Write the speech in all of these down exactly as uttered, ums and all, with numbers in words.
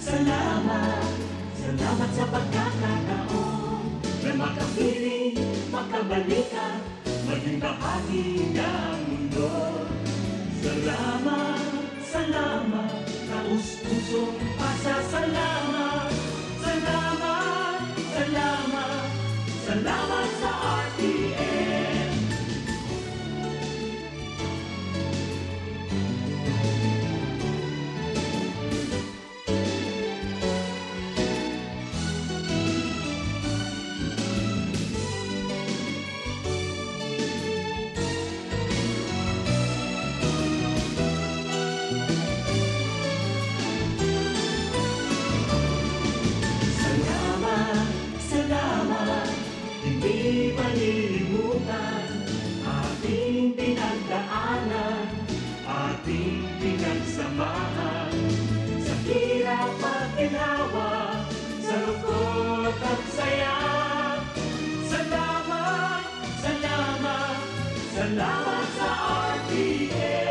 Salamat, salamat sa pagkakataon na makapiling, makabalikan, maging bahagi ng mundo. Salamat, salamat, taos-pusong pasasalamat. Salamat, salamat, salamat sa R T M. Salamat, salamat, hindi malilimutan ating pinagdaanan, ating pinagsamahan, sa hirap at ginhawa, sa lungkot at saya. Salamat, salamat, salamat sa R T M.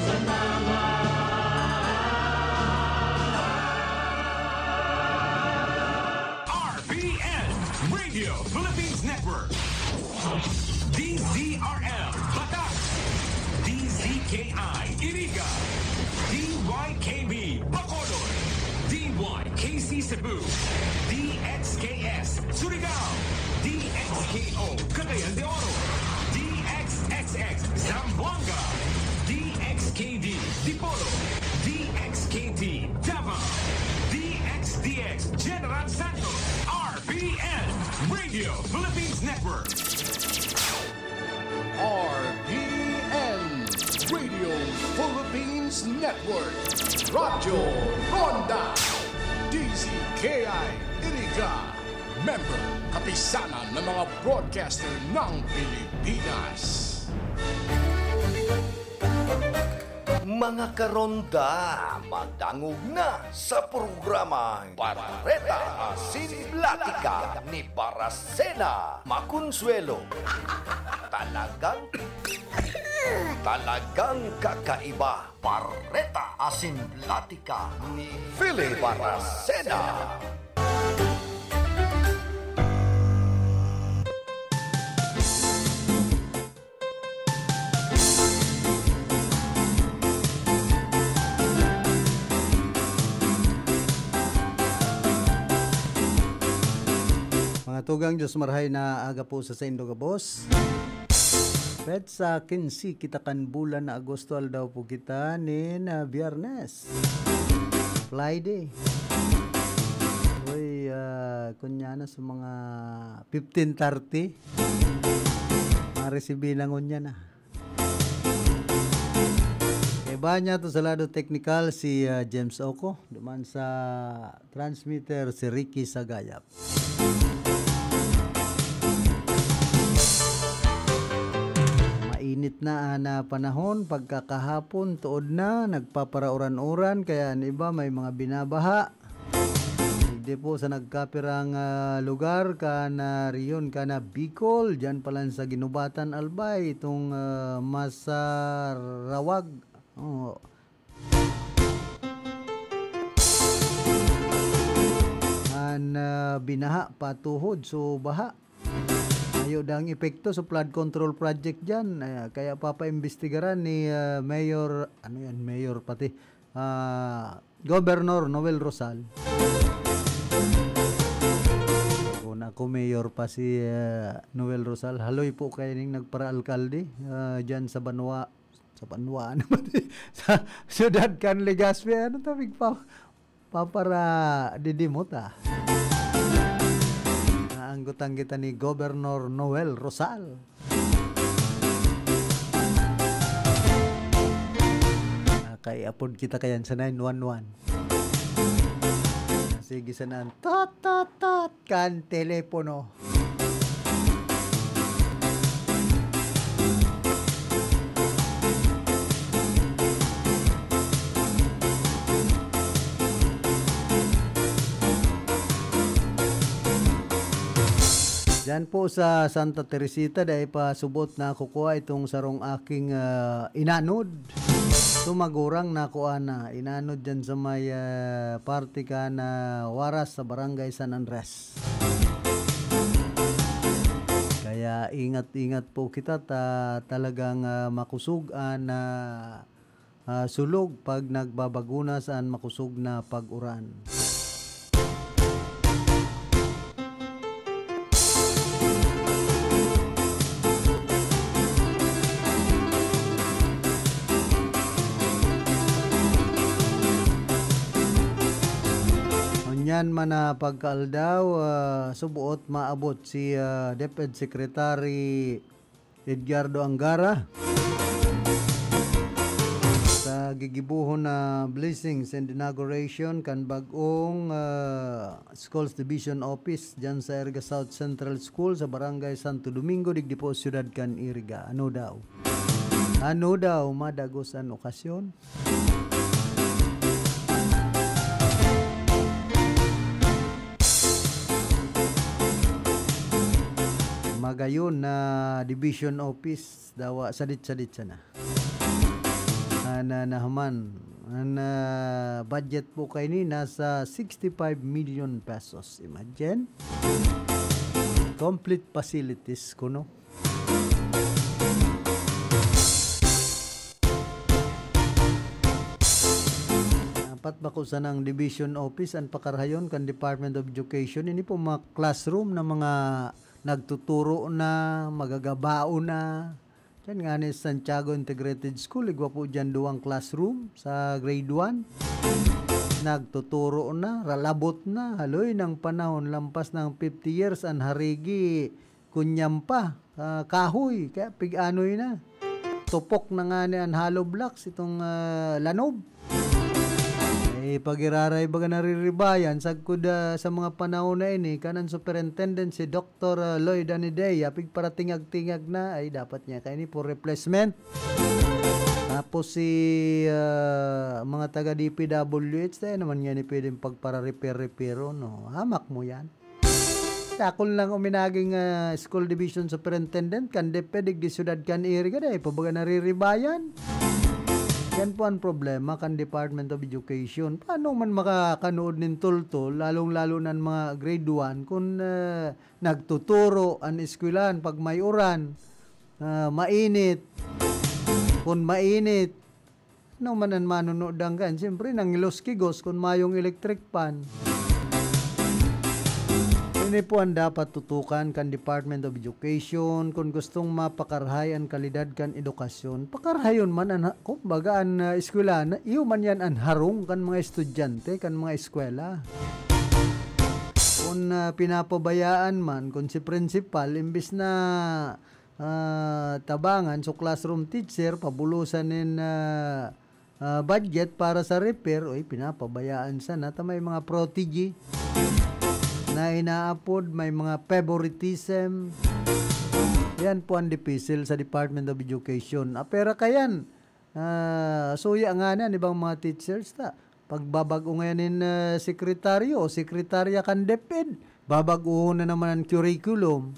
Salamat! R P N, Radio Philippines Network. D Z R L, Batac. D Z K I, Iriga. D Y K B, Bacolod. D Y K C Cebu. D X K S, Surigao. D X K O, Cagayan de Oro. D X X X, Zamboanga. D X K D, Dipolog. D X K T, Davao. D X D X, General Santos. R P N, Radio Philippines Network. R P N, Radio Philippines Network. Radyo Ronda, D Z K I, Iriga. Member, Kapisanan ng mga Broadcaster ng Pilipinas. Mga karonda, madangog na sa programang Bareta Asin Platika ni Baracena Maconsuelo. Talagang, talagang kakaiba. Bareta Asin Platika ni Philip Baracena. Mga tugang, Diyos marhay na aga po sa saindo gabos. Petsa quince kita kan bulan na Agosto, aldaw po kita nin, ah, Biyernes. Friday. Uy, ah, kunya na sa mga fifteen thirty. Maresibi na ngunyan na. Kaiba niya to sa lado teknikal si, ah, James Oco. Duman sa transmitter si Ricky Sagayap. Mainit na an, ah, panahon, pagkakahapon, tuod na, nagpaparauran-uran, kaya an iba may mga binabaha. Digdi po sa nagkapirang, ah, lugar, kan, ah, rehiyon kan, ah, Bicol, diyan pa lang sa Guinobatan, Albay, itong, ah, Masarawag. Oh. An, ah, binaha, patuhod, so baha. Mayo dang epekto sa flood control project diyan. Ah, kaya papaimbestigaran ni, ah, Mayor, ano yan, Mayor pati, ah, Governor Noel Rosal. Kung ako mayor pa si, ah, Noel Rosal, haloy po kayo ning nagpara-alkalde, ah, dyan sa banwa, sa banwa naman, sa siyudad kan Legazpi, ano tawag pa? Papara didimot, ah. Naanggotan kita ni Governor Noel Rosal. Ah, kay apod kita kayan sa nine one one. Sige, sana ang tot, tot, tot kan telepono. Yan po sa Santa Teresita, dai pa subot na kukua itong sarong aking, ah, inanod. So, magurang na kuha na. Inanod dyan sa may, ah, parte ka na Waras sa Barangay San Andres. Kaya ingat-ingat po kita ta talagang, ah, makusog an, ah, ah, sulog pag nagbabagunas an makosog na pag-uran. Ngunyan man na pagkaaldaw, ah, subuot maabot si, ah, DepEd Secretary Edgardo Angara sa gigibohon na blessings and inauguration kan bag-ong, ah, Schools Division Office dyan sa Iriga South Central School sa Barangay Santo Domingo, digdi po, siyudad kan Iriga. Ano daw? Ano daw? Madagos an okasyon? Magayon na division office, dawa sadit-sadit sana. An, ah, nahuman, an, ah, budget po kaini nasa sixty-five million pesos. Imagine. Complete facilities kuno. Dapat bako sanang division office an pakarahayon kan Department of Education. Ini po mga classroom na mga nagtuturo na, magagabao na. Diyan nga ni Santiago Integrated School, igwa po diyan duwang classroom sa grade one. Nagtuturo na, ralabot na. Haloy ng panahon, lampas ng fifty years, an harigi, kunyam pa, ah, kahoy, kaya pig-anoy na. Tupok na nga ni an hollow blocks, itong, ah, lanob. Eh, pag-iraray baga nariribayan, sagkod, ah, sa mga panahon na ini, kanan superintendent si Doktor, ah, Lloyd Anidea, pigparatingag-tingag na, ay, dapat niya kaini for replacement. Tapos si, ah, mga taga D P W H, tayo naman nga ni pwedeng pagpara-repair-repair, no? Hamak mo yan. Dakul lang uminaging, ah, school division superintendent kan DepEd digdi syudad kan Iriga, dai pa baga nariribayan. Yan po ang problema kan Department of Education. Paano man makakanood nin tultol, lalong-lalo na ang mga grade one, kung, ah, nagtuturo an eskwelahan pag may uran, ah, mainit, kung mainit, ano man an manunudan kan? Siyempre, nangilos-kigos kun mayong electric fan. Ini po ang dapat tutukan kan Department of Education kun gustong mapakarahay an kalidad kan edukasyon. Pakarahayon man an ha-, kumbaga, an, ah, eskwelahan, iyo man yan an harong kan mga estudyante, kan mga eskwela. Kun, ah, pinapabayaan man, kun si principal, imbis na ah, tabangan, so classroom teacher, pabulosan nin, ah, ah, budget para sa repair, oy, pinapabayaan sana. Ta may mga protege na inaapod, may mga favoritism. Yan po ang dipisil sa Department of Education. Ah, pera kayan, ah, suya nga na, ibang mga teachers ta. Pagbabag-o ngayon nin, ah, sekretaryo o sekretarya kan DepEd, babag-ohon na naman an curriculum.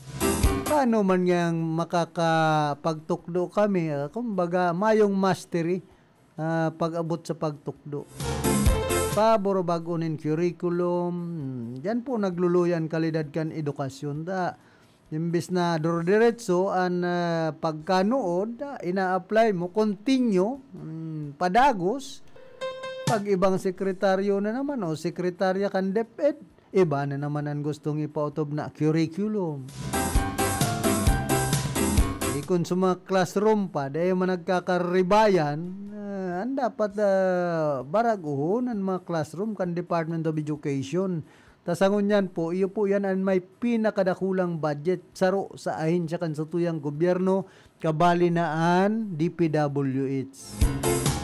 Paano man ngang makakapagtukdo kami? Ah, kumbaga, mayong mastery, ah, pag-abot sa pagtukdo. Pabor bag-o nin curriculum, hmm, diyan po nagluluya an kalidad kan edukasyon. Da, imbes na duro-diretso an, ah, pagkanuod, ah, ina-apply mo, continue, hmm, padagos. Pag ibang sekretaryo na naman o sekretarya kan DepEd, iba na naman an gustong ipaotob na curriculum. Di kun sa mga classroom pa, dai man nagkakaribayan, ah, an dapat, ah, barag-ohon an mga classroom kan Department of Education. Ta sa ngunyan po, iyo po yan an may pinakadakulang budget, saro sa ahensya kan satuyang gobyerno, kabali na an D P W H.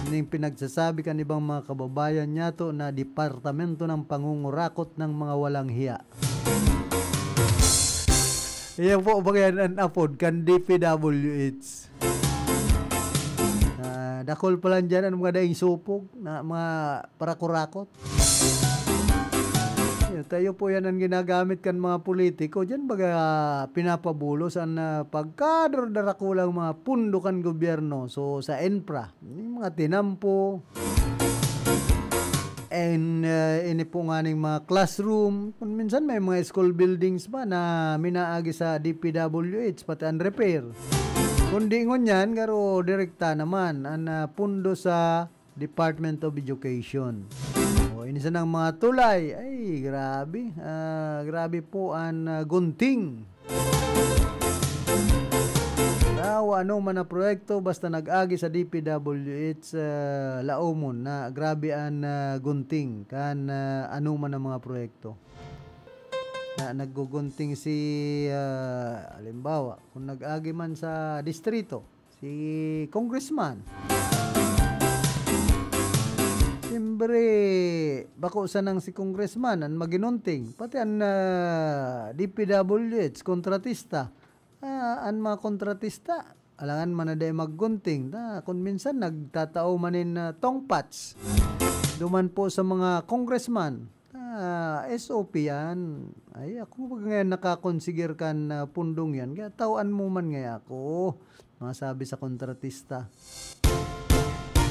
Ning pinagsasabi kan ibang mga kababayan niyato na departamento ng pangungurakot ng mga walang hiya. Iyan po ba yan an apod kan D P W H? Ah, dakul pa lang dyan ang mga daing supog na mga parakurakot. Tayo po yan ang ginagamit kan mga politiko. Diyan baga pinapabulos ang, ah, pagkadar-, darakulang mga pundo kan gobyerno. So, sa infra, yung mga tinampo, and, ah, ini po nga ning mga classroom. Kung minsan may mga school buildings ba na minaagi sa D P W H, pati ang repair. Kung di ngunyan, garo direkta naman ang, ah, pundo sa Department of Education. O, ini sanang mga tulay. Ay, grabe. Ah, grabe po ang, ah, gunting. Daw, ano man na proyekto, basta nag-agi sa D P W H, ah, laomon na grabe ang, ah, gunting kan, ah, ano man ang mga proyekto. Na naggugunting si, ah, halimbawa, kung nag-agi man sa distrito, si congressman. Siyempre, bako sanang si congressman an maginunting, pati an, ah, D P W H, kontratista. Ah, an mga kontratista, alangan man na dai maggunting. Ta, kun minsan nagtatao man nin, ah, tongpats. Duman po sa mga congressman. Ah, S O P yan. Ay, ako pag ngayon nakakonsigir kan, ah, pundong yan, kaya tawaan mo man ngaya ako, mga sabi sa kontratista.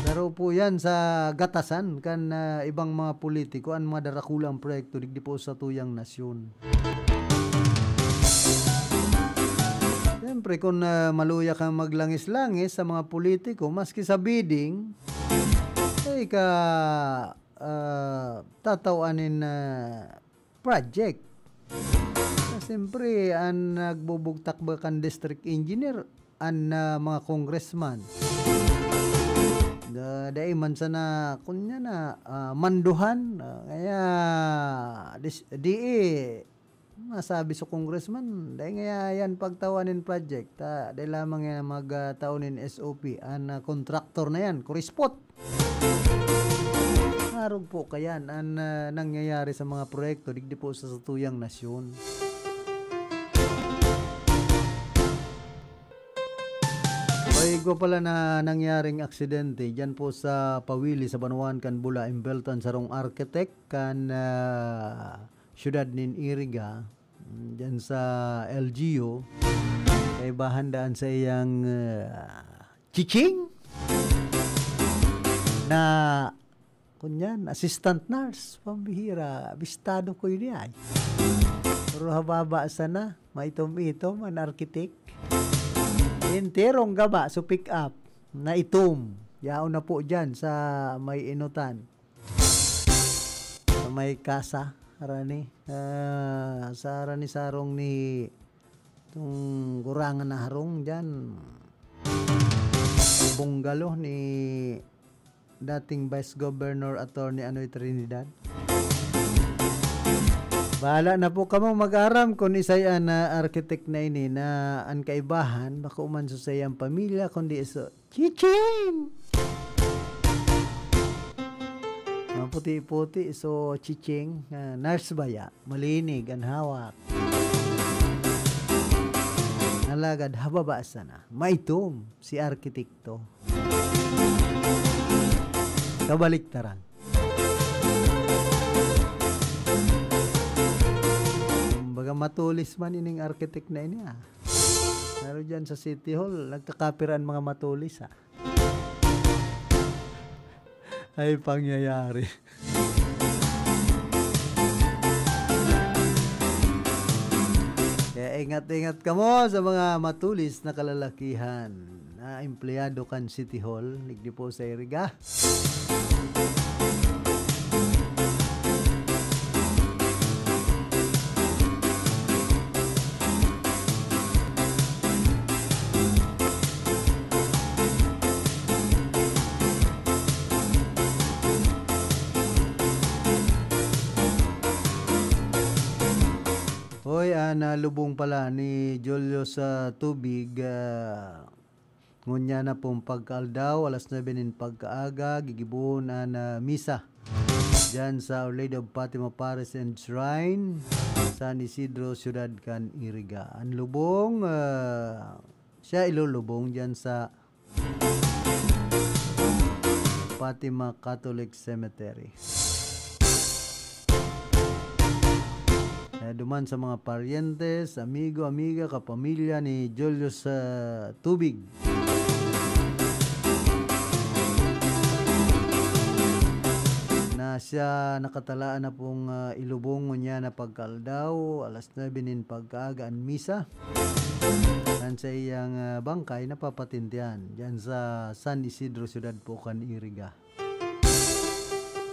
Pero po yan sa gatasan kan, ah, ibang mga politiko, ang mga darakulang proyekto digdi po sa tuyang nasyon. Siyempre, kung, ah, maluya kang maglangis-langis sa mga politiko, maski sa bidding, ay ka, ah, tatawan nin, ah, project. Na siyempre, an nagbubugtak ba kan district engineer, an, ah, mga congressman. Da-, dai man sana, kunya na, ah, manduhan. Ah, kaya, dis-, di eh, masabi sa congressman, dai ngaya yan pagtawan nin project. Ta, dai lamang yan mag, ah, tao nin S O P. An, ah, kontraktor na yan, kurispot. Arog po kayan an, ah, nangyayari sa mga proyekto digdi po sa satuyang nasyon. May igwa pala na nangyaring aksidente diyan po sa Pawili, sa banwaan kan Bula, imbelto an sarong architect kan, ah, siyudad nin Iriga, mm, diyan sa L G U. Kaibahan daan sa iyang, ah, chiching na, kunyan, assistant nurse. Pambihira, abistado ko yun ay. Pero hababa sana, maitom-itom, an architect. Enterong gaba, so pick up, na itom. Yaon na po dyan sa may inutan. Sa may kasa, harani. Ah, sa harani sarong ni itong gurangan na harong dyan. Bungalow ni dating Vice Governor Attorney Anoy Trinidad. Bahala na po kamo mag-aram kun isay an, ah, architect na ini na an kaibahan, bako man sa saiyang pamilya, kundi sa chiching! Maputi-puti, so chiching, ah, nurse baya, malinig an hawak. Alagad hababa sana, maitom si arkitekto. Kabaliktaran. Kumbaga, matulis man ining architect na ini, ah. Pero dyan sa City Hall, nagkakapira ang mga matulis, ah. Ay, pangyayari. Kaya ingat-ingat kamo sa mga matulis na kalalakihan na empleyado kan City Hall, digdi po sa Iriga. Hoy, ah, nalubong pala ni Julio sa tubig, ah, ngunyan na pong pagkaaldaw, alas nuebe nin pagkaaga, gigibohon an, ah, misa diyan sa Our Lady of Fatima Parish and Shrine, San Isidro, Ciudad kan Iriga. An lubong, ah, siya ilulubong diyan sa Fatima Catholic Cemetery. Duman sa mga paryentes, amigo, amiga, kapamilya ni Julius, ah, Tubig, na siya nakatalaan na pong, ah, ilubong ngunyan na pagkaaldaw, alas nuebe nin pagkaaga an misa. An saiyang, ah, bangkay napapatintihan diyan sa San Isidro, siyudad po kan Iriga.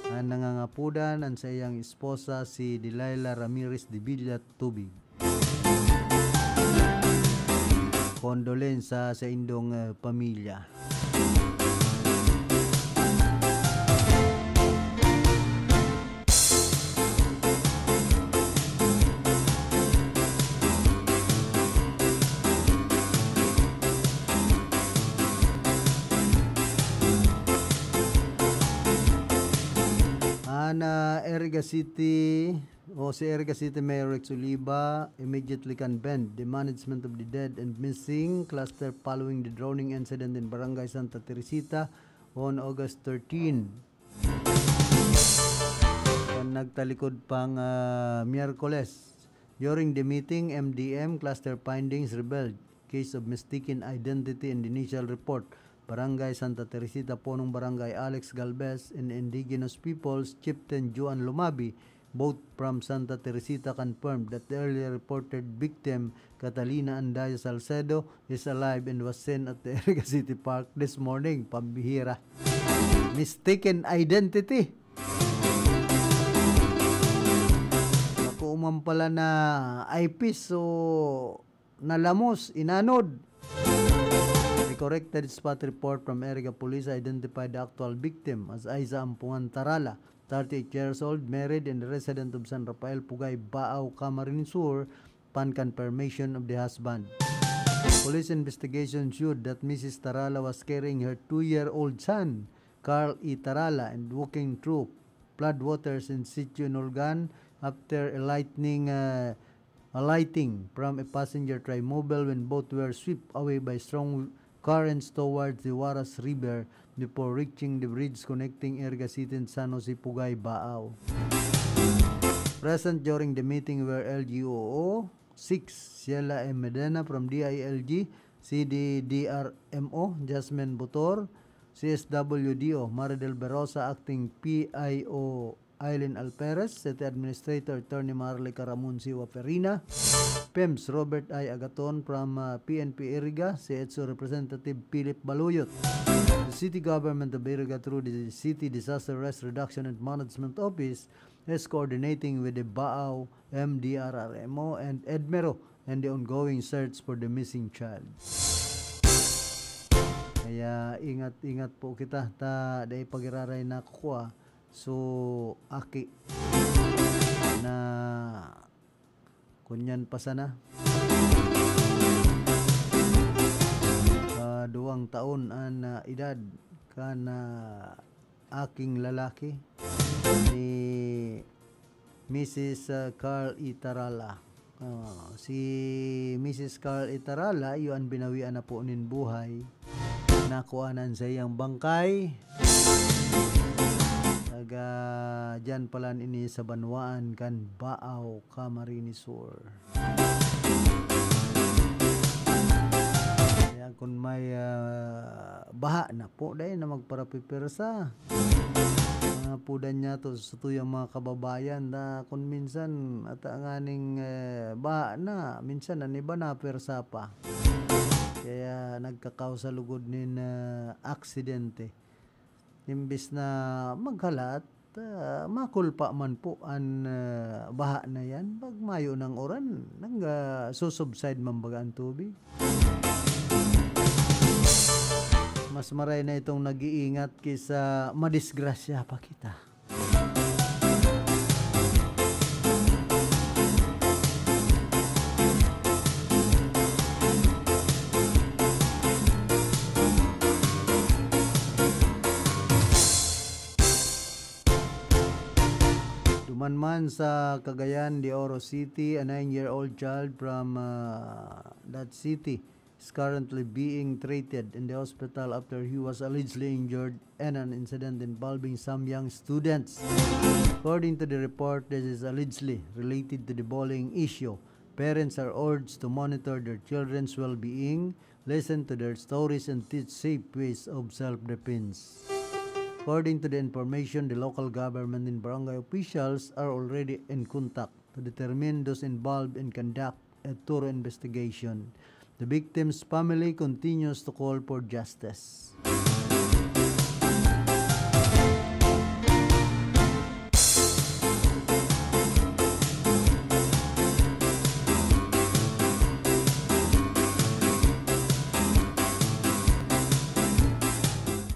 An nangangapodan, an saiyang esposa, si Delilah Ramirez de Villa Tubig. Condolence sa saindong, eh, pamilya. An, ah, Iriga City, o si Iriga City Mayor Rex Oliva immediately condemned the management of the dead and missing cluster following the drowning incident in Barangay Santa Teresita on August thirteen. Kan nagtalikod pang, ah, Miyerkules. During the meeting, M D M cluster findings revealed case of mistaken identity in the initial report. Barangay Santa Teresita, punong barangay Alex Galvez and indigenous peoples chieftain Juan Lumabi, both from Santa Teresita, confirmed that the earlier reported victim, Catalina Andaya Salcedo, is alive and was seen at the Iriga City Park this morning. Pambihira. Mistaken identity. Ako man pala na eyepiece, so nalamos, inanod. The corrected spot report from Iriga Police identified the actual victim as Aiza Ampungan Tarala, thirty-eight years old, married and resident of San Rafael, Pugay, Baao, Camarines Sur, upon confirmation of the husband. Police investigation showed that Missus Tarala was carrying her two-year-old son, Carl E. Tarala, and walking through floodwaters in Sitio Nulgan after a lightning, uh, alighting from a passenger trimobile when both were swept away by strong currents towards the Waras River before reaching the bridge connecting Iriga City and San Jose, Pugay, Baao. Present during the meeting were L G O O six, Sheila M. Medena from D I L G, C D D R M O, Jasmine Butor, C S W D O, Maridel Berosa, Acting P I O, Aileen Alperes, City Administrator Attorney Marley Caramon Siwa Perina, PIMS Robert I. Agaton from, uh, P N P Iriga, C H O Representative Philip Baluyot. The City Government of Iriga, through the City Disaster Risk Reduction and Management Office, is coordinating with the Baao M D R R M O and EDMERO and the ongoing search for the missing child. Kaya ingat-ingat po kita, ta dai pagiraray na kukua. So, aki na kunyan pa sana. Ah, duwang taon an, ah, edad kan, ah, aking lalaki, ni Missus, ah, Carl E. Tarala. Ah, si Missus Carl E. Tarala, iyo an binawian na po nin buhay. Nakuha na an saiyang bangkay. Taga dyan pala ini sa banwaan kan Baao, Camarines Sur. Kaya kun may, ah, baha na po, dai na magparapipersa. Mga pudan niya to sa tuyang mga kababayan na kun minsan ata nganing, eh, baha na, minsan an iba napersa pa. Kaya nagkakausa lugod nin, ah, aksidente. Imbis na maghalat, ah, makulpa man po an, ah, baha na yan. Pag mayo ng uran, nag, ah, susubside man baga ang tubig. Mas maray na itong nag-iingat kaysa madisgrasya pa kita. Duman man sa Cagayan de Oro City, a nine-year-old child from, ah, that city is currently being treated in the hospital after he was allegedly injured in an incident involving some young students. According to the report, this is allegedly related to the bullying issue. Parents are urged to monitor their children's well-being, listen to their stories, and teach safe ways of self-defense. According to the information, the local government and barangay officials are already in contact to determine those involved and conduct a thorough investigation. The victim's family continues to call for justice.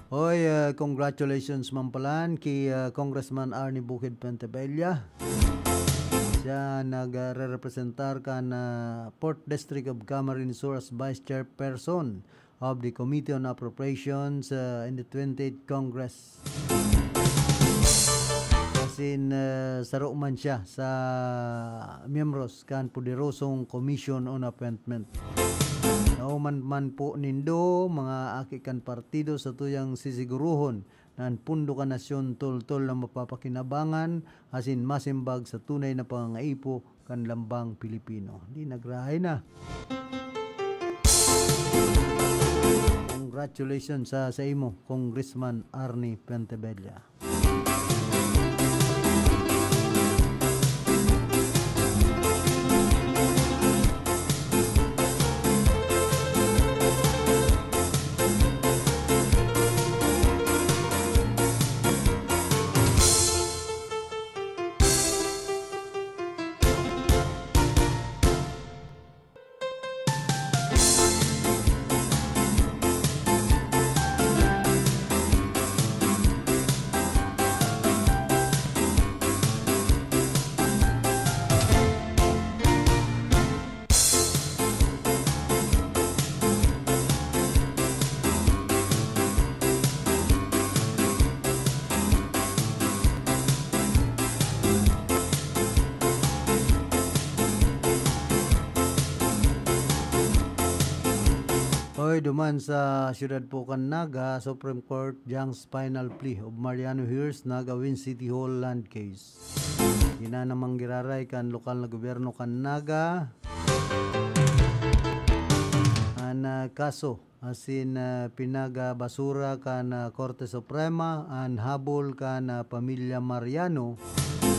Hoy, uh, congratulations man palan ki, uh, Congressman Arnie Bukid Pentebella. Siya nagre-representar kan, ah, fourth District of Camarines Sur as Vice Chairperson of the Committee on Appropriations, ah, in the twenty-eighth Congress. Asin, ah, saro man siya sa miyembros kan poderosong Commission on Appointment. Nauman man po nindo, mga aki kan partido, sa tuyang sisiguruhon na an pondo kan nasyon toltol na mapapakinabangan asin masimbag sa tunay na pangangaipo kan lambang Pilipino. Di nagrahay na. Congratulations sa, sa imo, Congressman Arnie Pentebella. Hoy, duman sa siyudad po kan Naga, Supreme Court jang's final plea of Mariano Hears Naga wins City Hall land case. Ina namang giraray kan lokal na gobyerno kan Naga an, ah, kaso asin, ah, pinagabasura kan, ah, Korte Suprema an habol kan, ah, pamilya Mariano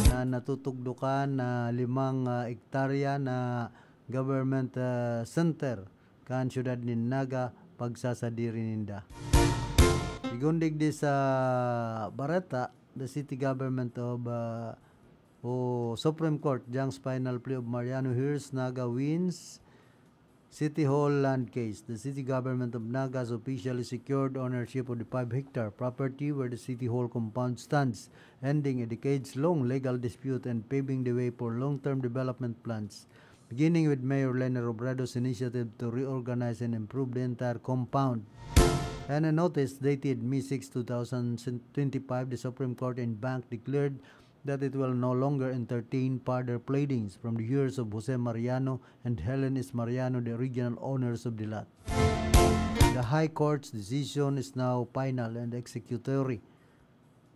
na natutugdokan na limang, ah, ektarya na government, ah, center kan siyudad nin Naga pagsasadiri ninda. Segun digdi sa bareta, the city government of, ah, o Supreme Court jang's final plea of Mariano Hears Naga wins City Hall land case. The city government of Naga has officially secured ownership of the five-hectare property where the City Hall compound stands, ending a decades-long legal dispute and paving the way for long-term development plans, beginning with Mayor Leni Robredo's initiative to reorganize and improve the entire compound. In a notice dated May six, two thousand twenty-five, the Supreme Court en banc declared that it will no longer entertain further pleadings from the heirs of Jose Mariano and Helen S. Mariano, the original owners of the lot. The High Court's decision is now final and executory,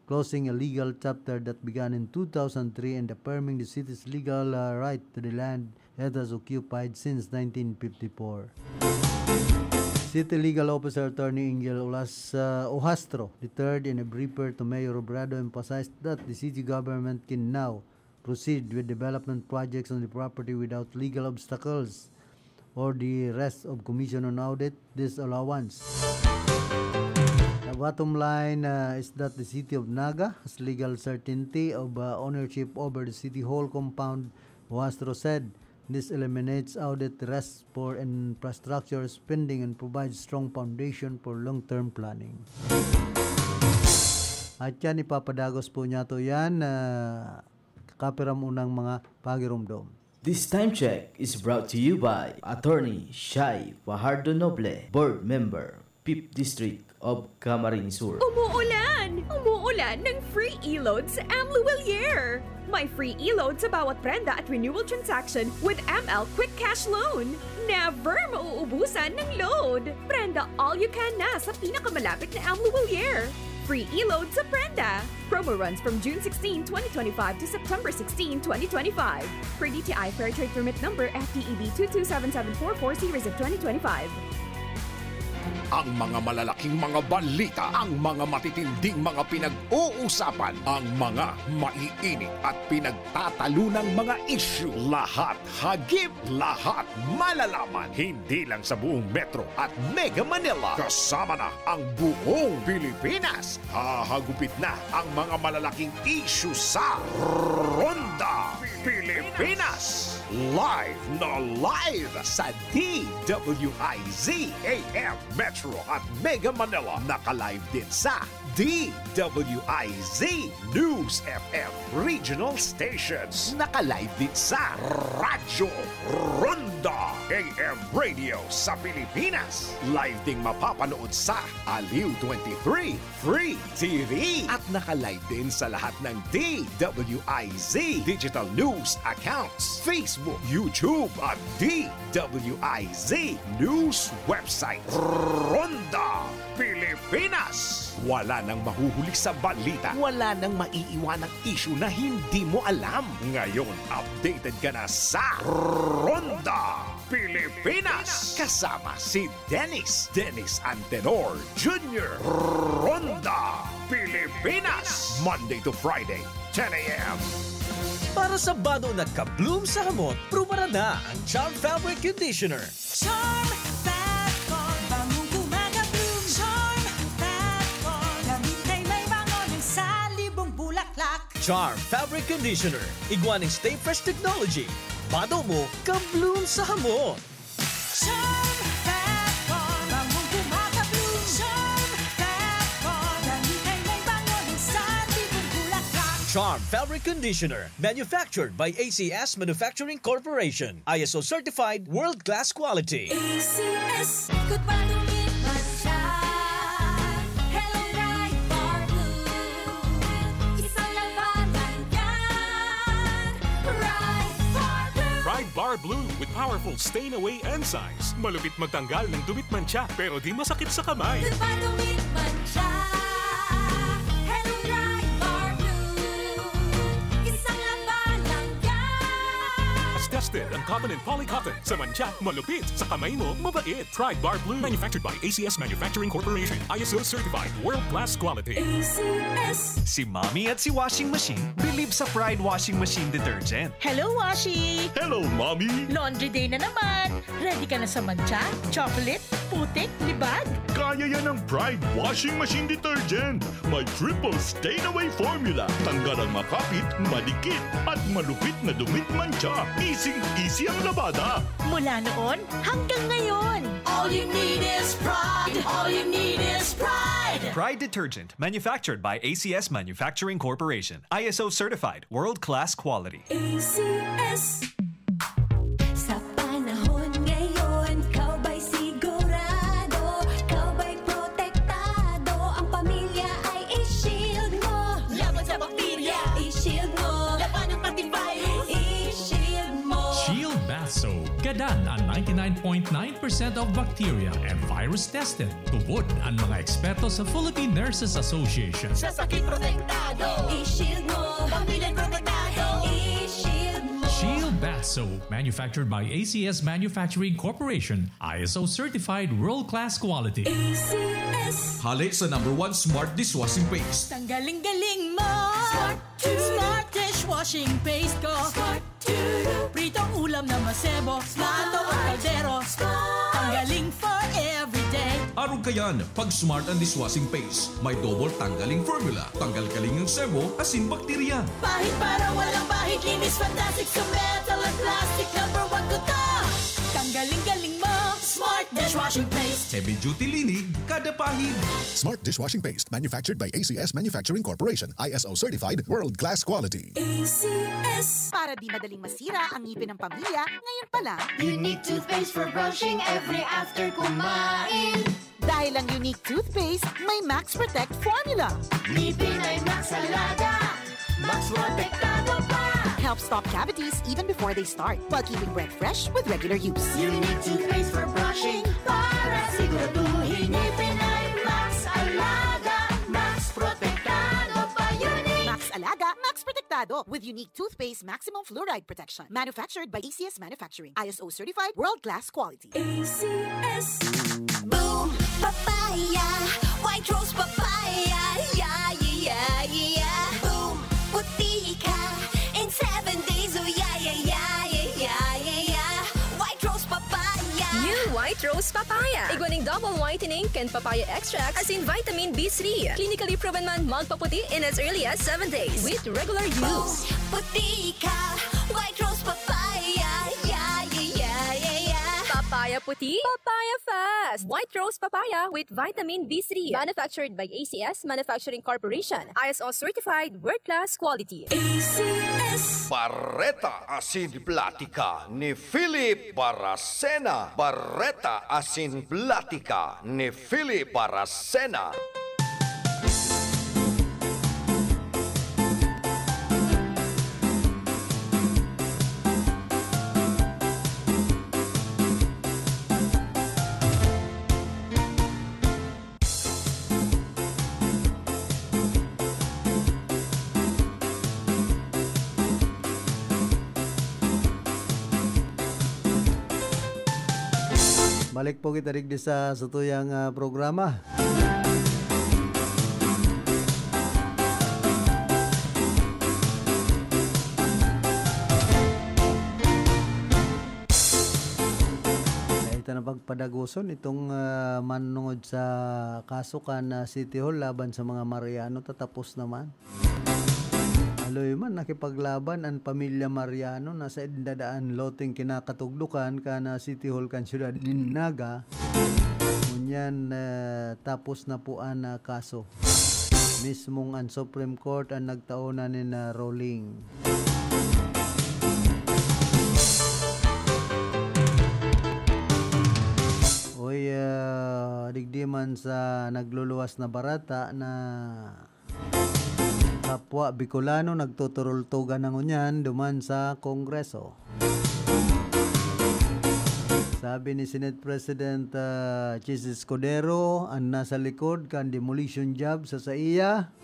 closing a legal chapter that began in two thousand three and affirming the city's legal, uh, right to the land it has occupied since nineteen fifty-four. City Legal Officer Attorney Angel Olas-, uh, Ohastro the third, in a briefer to Mayor Robredo, emphasized that the city government can now proceed with development projects on the property without legal obstacles or the rest of Commission on Audit disallowance. The bottom line, uh, is that the City of Naga has legal certainty of, uh, ownership over the City Hall compound, Ohastro said. This eliminates audit risks for infrastructure spending and provides strong foundation for long-term planning. At yan, ipapadagos po niyato yan, ah, kapiram unang mga pagirumdom. This time check is brought to you by Attorney Shai Fajardo Noble, Board Member, Fifth District, of Camarines Sur. Umuulan! Umuulan ng free e-load sa M Luwilier! May free e-load sa bawat prenda at renewal transaction with M L Quick Cash Loan. Never mauubusan ng load! Prenda all you can na sa pinakamalapit na M Luwilier. Free e-load sa prenda! Promo runs from June sixteen, twenty twenty-five to September sixteen, twenty twenty-five. Per D T I Fair Trade Permit Number F T E B two two seven seven four four series of twenty twenty-five. Ang mga malalaking mga balita, ang mga matitinding mga pinag-uusapan, ang mga maiinit at pinagtatalunang mga isyu, lahat hagip, lahat malalaman. Hindi lang sa buong Metro at Mega Manila, kasama na ang buong Pilipinas. Hahagupit na ang mga malalaking isyu sa Ronda Pilipinas. Live na live sa D W I Z A M Metro at Mega Manila. Naka-live din sa D W I Z News F M Regional Stations. Naka-live din sa Radyo Ronda A M Radio sa Pilipinas. Live ding mapapanood sa Aliw twenty-three Free T V. At naka-live din sa lahat ng D W I Z digital news accounts, Facebook, YouTube, at D W I Z news website. Ronda Pilipinas. Wala nang mahuhuli sa balita. Wala nang maiiwanang isyu na hindi mo alam. Ngayon, updated ka na sa Ronda Pilipinas. Kasama si Dennis, Dennis Antenor Junior. Ronda Pilipinas. Monday to Friday, ten a m. Para sa bado na ka-bloom sa hamot, prubaran na ang Charm Fabric Conditioner. Charm Fat Con, bangong gumagabloom. Charm Fat Con, gamit ay may bango ng salibong bulaklak. Charm Fabric Conditioner, igwa ning Stay Fresh Technology. Bado mo, ka-bloom sa hamot. Charm Fat Con, bangong gumagabloom. Charm Fat Con, gamit ay may bango ng salibong bulaklak. Charm Fabric Conditioner, manufactured by A C S Manufacturing Corporation. I S O certified, world-class quality. A C S, ikot pa, dumit man siya. Hello, Pride Bar Blue. Isang labanan yan. Pride Bar Blue. Pride Bar Blue with powerful stain away enzymes. Malupit magtanggal ng dumit mantsa, pero di masakit sa kamay. Ikot pa, dumit man siya. Hello, Pride Bar Blue. Isang labanan yan. Tested ang cotton and poly cotton. Sa mantsa, malupit. Sa kamay mo, mabait. Pride Bar Blue. Manufactured by A C S Manufacturing Corporation. I S O certified. World class quality. A C S. Si Mommy at si Washing Machine believe sa Pride Washing Machine Detergent. Hello, Washi! Hello, Mommy! Laundry day na naman! Ready ka na sa mantsa, chocolate, putik, libag? Kaya yan ng Pride Washing Machine Detergent. May triple stain away formula. Tanggal ang makapit, madikit, at malupit na dumit mantsa. Easy-easy ang labada. Mula noon hanggang ngayon. All you need is Pride. All you need is Pride. Pride Detergent, manufactured by A C S Manufacturing Corporation. I S O certified, world-class quality. A C S. Sa panahon ngayon, ikaw ba'y sigurado? Ikaw ba'y protektado? Ang pamilya ay i-shield mo. Laban sa bakterya, i-shield mo. Laban ng antivirus, i-shield mo. Shield Bath Soap. Gadan ang ninety-nine point nine percent of bacteria and virus tested. Tubod an mga eksperto sa Philippine Nurses Association. Sa sakit protektado, i-shield mo. Pamilya protektado, i-shield mo. Shield Bath Soap, manufactured by A C S Manufacturing Corporation, I S O certified world-class quality. A C S. Hale sa number one smart dishwashing paste. Tanggaling-galing mo. Smart Smart dishwashing paste ko. Smart Pritong ulam na masebo. Smart. Pritong kaldero. Smart. Tanggaling for everyday. Arog kayan, pag Smart ang dishwashing paste, may double tanggaling formula. Tanggal kaling ang sebo, asin bakterya. Pahid para walang bahid, linis fantastic sa metal at plastic. Number one ko to. Tanggaling-galing mo. Smart dishwashing paste. Heavy duty linig, kada pahid. Smart dishwashing paste, manufactured by A C S Manufacturing Corporation, I S O certified, world class quality. A C S. Para di madaling masira ang ngipin ng pamilya, ngayon pa lang. You need toothpaste for brushing every after kumain. Dahil Ilang Unique Toothpaste, may Max Protect Formula. Ngipin ay Max Alaga, Max Protektado pa. Helps stop cavities even before they start, while keeping breath fresh with regular use. Unique Toothpaste for brushing, para siguraduhin ngipin ay Max Alaga, Max Protektado pa. Unique Max Alaga, Max Protektado, with Unique Toothpaste Maximum Fluoride Protection. Manufactured by A C S Manufacturing. I S O certified, world-class quality. A C S. Boom! Papaya! White Rose Papaya! Yeah, yeah, yeah, yeah! Boom! Puti ka in seven days! Oh, yeah, yeah, yeah, yeah, yeah, yeah, yeah! White Rose Papaya! New White Rose Papaya. Igwa ning double whitening kan papaya extract, asin vitamin B three. Clinically proven man magpaputi in as early as seven days with regular use. Puti ka, White Rose Papaya. Yeah, yeah, yeah, yeah, yeah. Papaya puti, papaya fast. White Rose Papaya with vitamin B three. Manufactured by A C S Manufacturing Corporation. I S O certified, world-class quality. A C S. Bareta asin platika ni Philip Baracena. Bareta asin platika ni Philip Baracena. Balik po kita digdi sa satuyang, ah, programa. Dai ta na pagpadagoson itong, ah, manungod sa kaso kan, ah, City Hall laban sa mga Mariano, tatapos naman. Haloy man, nakipaglaban an pamilya Mariano na sa indadaan loteng kinakatugdokan kan, ah, City Hall kan siyudad nin Naga. Ngunyan, ah, tapos na po an, ah, kaso. Mismong an Supreme Court an nagtao na nin, ah, ruling. Uy, ah, digdi man sa nagluluwas na bareta na kapwa Bicolano nagtuturultugan na ngunyan duman sa Kongreso. Sabi ni Senate President, ah, Chiz Escudero, an nasa likod kan demolition job sa saiya,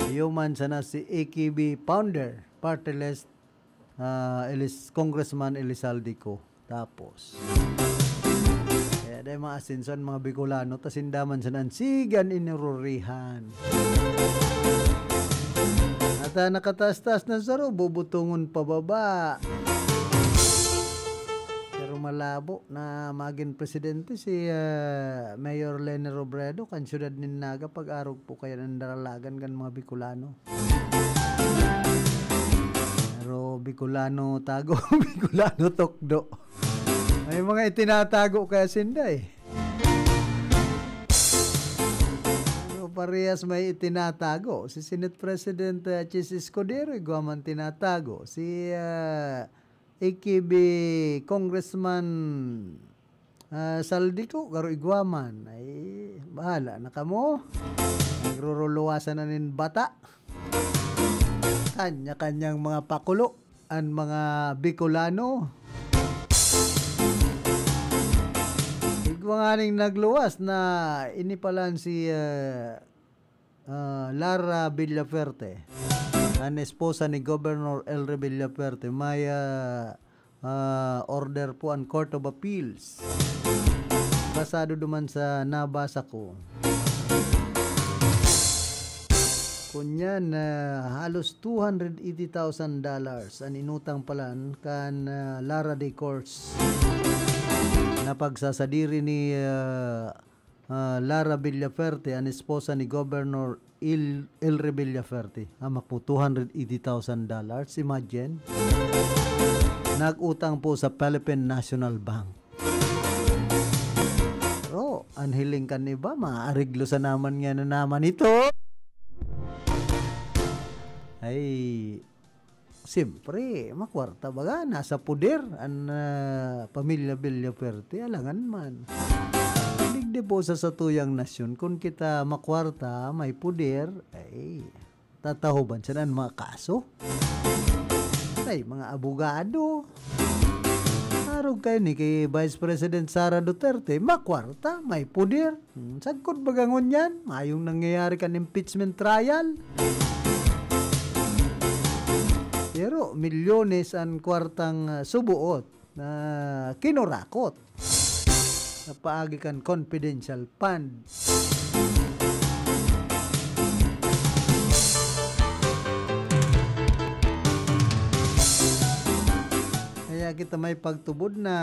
iyo man sana si A K B founder, party list, ah, Elis-, Congressman Elizalde Co. Tapos, kaya dai maasenso an mga Bicolano, ta sinda man sana an sigan inururihan. At, ah, nakataas-taas na saro, bubutongon pababa. Pero malabo na magin presidente si, ah, Mayor Leni Robredo kan siyudad nin Naga, pag-arog po kaya ng daralagan kan mga Bicolano. Pero Bicolano tago, Bicolano tukdo. May mga itinatago kaya sinda eh. Pero parehas may itinatago. Si Senate President, uh, Chiz Escudero, igwa man tinatago. Si, uh, A K B Congressman, ah, Zaldy Co, garo igwa man. Ay, bahala na kamo. Nagruruluwasan na nin bata. Kanya-kanyang mga pakulo an mga Bicolano. Igwa nganing nagluwas na ini palan si, ah, ah, Lara Villafuerte, an esposa ni Governor Elry Villafuerte, may, ah, ah, order po an Court of Appeals. Basado duman sa nabasa ko. Kunyan, ah, halos two hundred eighty thousand dollars an inutang palan kan, ah, Lara Decors na pagsasadiri ni, ah, ah, Lara Villafuerte, an esposa ni Governor Il-, Elry Villafuerte. Hamak po, two hundred eighty thousand dollars. Imagine. Nag-utang po sa Philippine National Bank. Pero, an hiling kan iba, maareglo sa naman nga na naman ito. Ay, siyempre, makwarta baga, nasa poder an, ah, pamilya Villafuerte, alangan man. Digdi po sa satuyang nasyon, kun kita makwarta, may poder, ay, tatahoban sana an mga kaso. Ay, mga abogado. Arog kaini ki Vice President Sara Duterte, makwarta, may poder. Hmm, sagkod baga ngunyan, mayong nangyayari kan impeachment trial. Pero milyones an kwartang, ah, subuot na kinurakot sa paagi kan confidential fund. Kaya kita may pagtubod na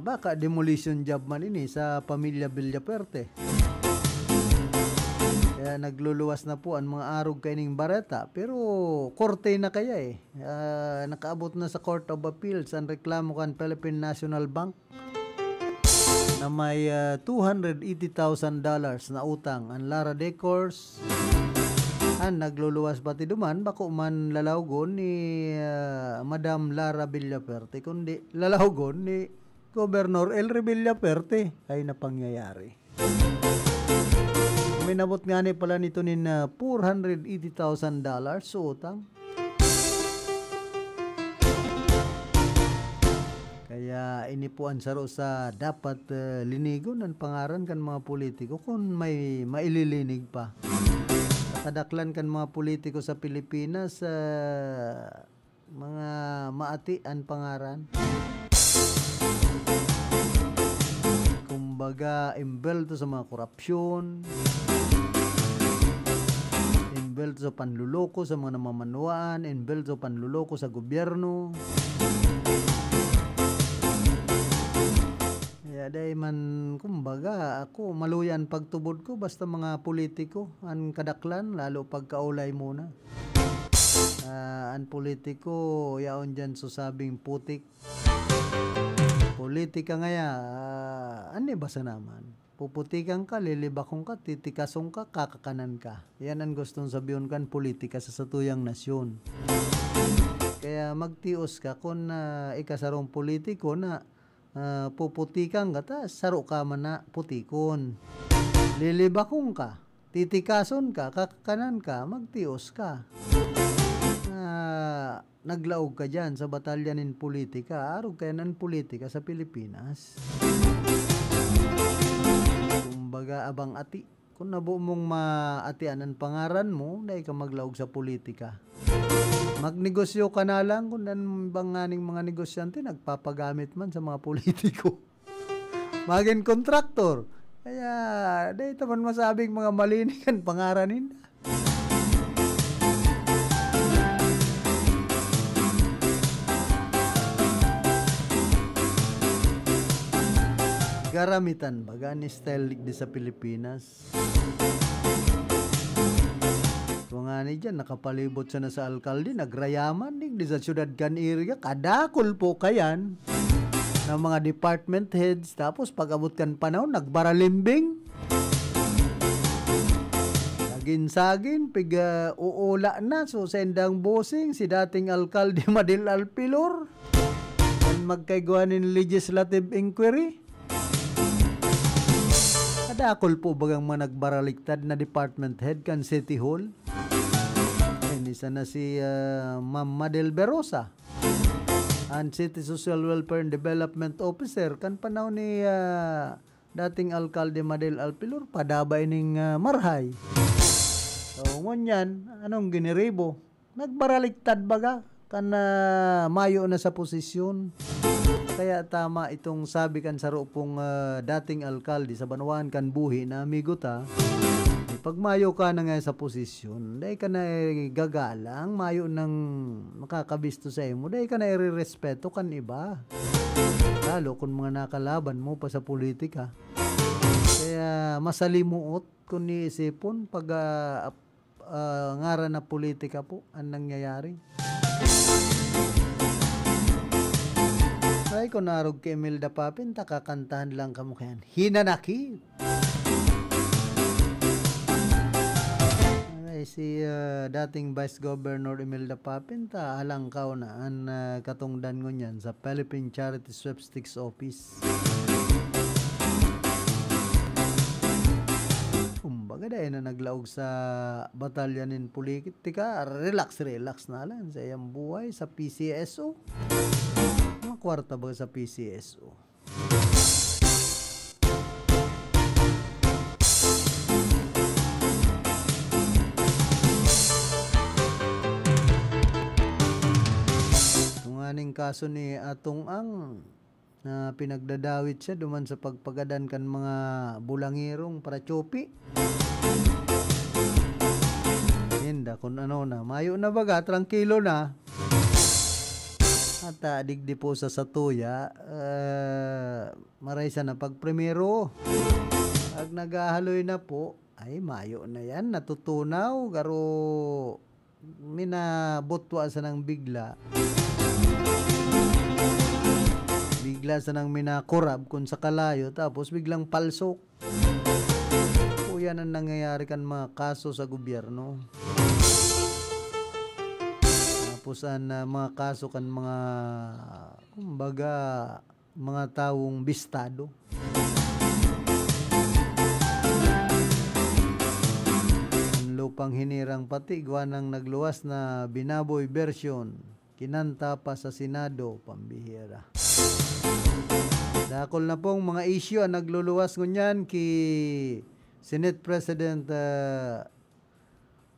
baka demolition job man ini sa pamilya Villafuerte. Kaya nagluluwas na po an mga arog kaining bareta, pero korte na kaya eh. Ah, nakaabot na sa Court of Appeals an reklamo kan Philippine National Bank na may, ah, two hundred eighty thousand dollars na utang an Lara Decors. An nagluluwas pati duman, bako man lalawgon ni, ah, Madam Lara Villafuerte, kundi lalawgon ni Gobernador Elry Villafuerte. Ay, napangyayari. Uminabot ngani pala nito nin, ah, four hundred eighty thousand dollars sa utang. Kaya ini po an saro sa dapat, ah, linigon an pangaran kan mga politiko kun may maililinig pa. Sa kadaklan kan mga politiko sa Pilipinas, ah, mga maati an pangaran. Kumbaga, imbelto sa mga korapsyon, imbelto sa panluloko sa mga namamanwaan, imbelto sa panluloko sa gobyerno. Kaya dai man, kumbaga, ako, maluya an pagtubod ko, basta mga politiko, an kadaklan, lalo pagkaulay muna. Ah, an politiko, yaon diyan susabing putik. Politika ngaya, ah, ano ba sana man? Puputikan ka, lilibakon ka, titikason ka, kakakanan ka. Yan an gustong sabihon kan politika sa satuyang nasyon. Kaya magtios ka kun, ah, ika sarong politiko na, ah, puputikan ka, ta saro ka man na putikon. Lilibakon ka, titikason ka, kakakanan ka, magtios ka. Ah, naglaog ka diyan sa batalya nin politika, arog kaya nan politika sa Pilipinas. Kumbaga, abang ati. Kung nabo mong maatian an pangaran mo, dai ka maglaog sa politika. Magnegosyo ka na lang kung an bang nganing mga negosyante nagpapagamit man sa mga politiko. Magin kontraktor. Kaya, dai ta man masabing mga malinig an pangaran ninda. Garamitan baga an style digdi sa Pilipinas. Kung ngani diyan, nakapalibot sana sa alkalde, nagrayaman, digdi sa syudad kan area, kadakol po kayan ng mga department heads, tapos pag-abot kan panahon, nagbaralimbing. Sagin-sagin, pig-, ah, uula na, so, sa indang bossing, si dating alkalde Madel Alpilor, an magkaigwa nin legislative inquiry. Kadakol po bagang mga nagbaraliktad na department head kan City Hall? Ini sana si, ah, Ma'am Madel Verosa, an City Social Welfare and Development Officer kan panahon ni, ah, dating Alkalde Madel Alpilor, padaba ining, ah, marhay. So, ngunyan, anong giniribo? Nagbaraliktad baga kan, ah, mayo na sa posisyon. Kaya tama itong sabi kan saro pong, ah, dating alkalde sa banwaan kan buhi na amigo ta, pag mayo ka na nga sa posisyon, dai ka na igagalang, mayo nang makakabisto sa imo, dai ka na irerespeto kan iba. Lalo kung mga nakalaban mo pa sa politika. Kaya masalimuot kung iisipon pag, ah, ah, ngaran na politika po ang nangyayari. Ay, kung narog kay Imelda Papin, ta kakantahan lang kamo kayan. Hinanakit! Ay, si, ah, dating Vice Governor Imelda Papin, ta alangkaw na an, ah, katungdan ngunyan sa Philippine Charity Sweepstakes Office. Kada na naglaog sa batalya nin politika, relax, relax na lang sa iyang buhay sa P C S O. Mga kwarta ba sa P C S O? Tunganing kaso ni Atong Ang na pinagdadawit siya duman sa pagpagadan kan mga bulangirong parachopi. Inda, kun ano na, mayo na baga, trangkilo na. At, ah, digdi po sa satuya, ah, maray sa na pagprimero. Pag naghahaloy na po, ay, mayo na yan, natutunaw, garo minabutwa sa nang bigla. Bigla sa nang minakurab kun sa kalayo, tapos biglang palsok. Po yan ang nangyayari kan mga kaso sa gobyerno. Tapos ang, ah, mga kaso kan mga, kumbaga, mga tawong bistado. Ang lupang hinirang pati, igwa nang nagluwas na binaboy version. Kinanta pa sa Senado, pambihira. Dakol na pong mga issue ang nagluluwas ngunyan ki Senate President, ah,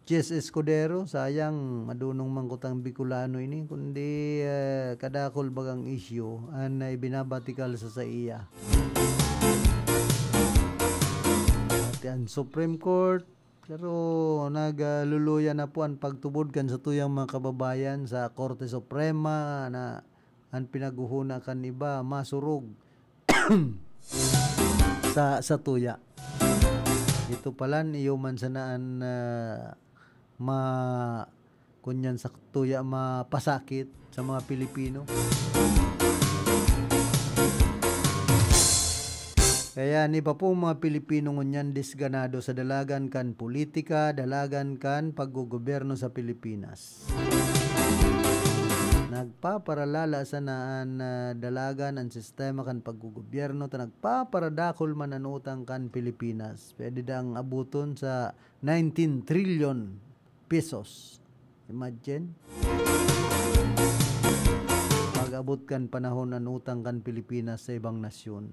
Jess Escudero. Sayang, madunong man kutang Bicolano ini, kundi, ah, kadakol bagang issue an, ah, ibinabatikal sa saiya. Pati an Supreme Court, pero nagluluya na po an pagtubod kan satuyang mga kababayan sa Korte Suprema na an pinaghuhuna kan iba masurog sa, sa tuya. Ito palan, iyo man sana an, ah, ma-, kunyan sa tuya mapasakit sa mga Pilipino. Kaya an iba pong mga Pilipino ngunyan disganado sa dalagan kan politika, dalagan kan paggogobyerno sa Pilipinas. Nagpaparalala sana an, ah, dalagan, an sistema kan paggogobyerno, ta nagpaparadakol man an utang kan Pilipinas. Pwede dang abuton sa nineteen trillion pesos. Imagine. Pag-abot kan panahon an utang kan Pilipinas sa ibang nasyon.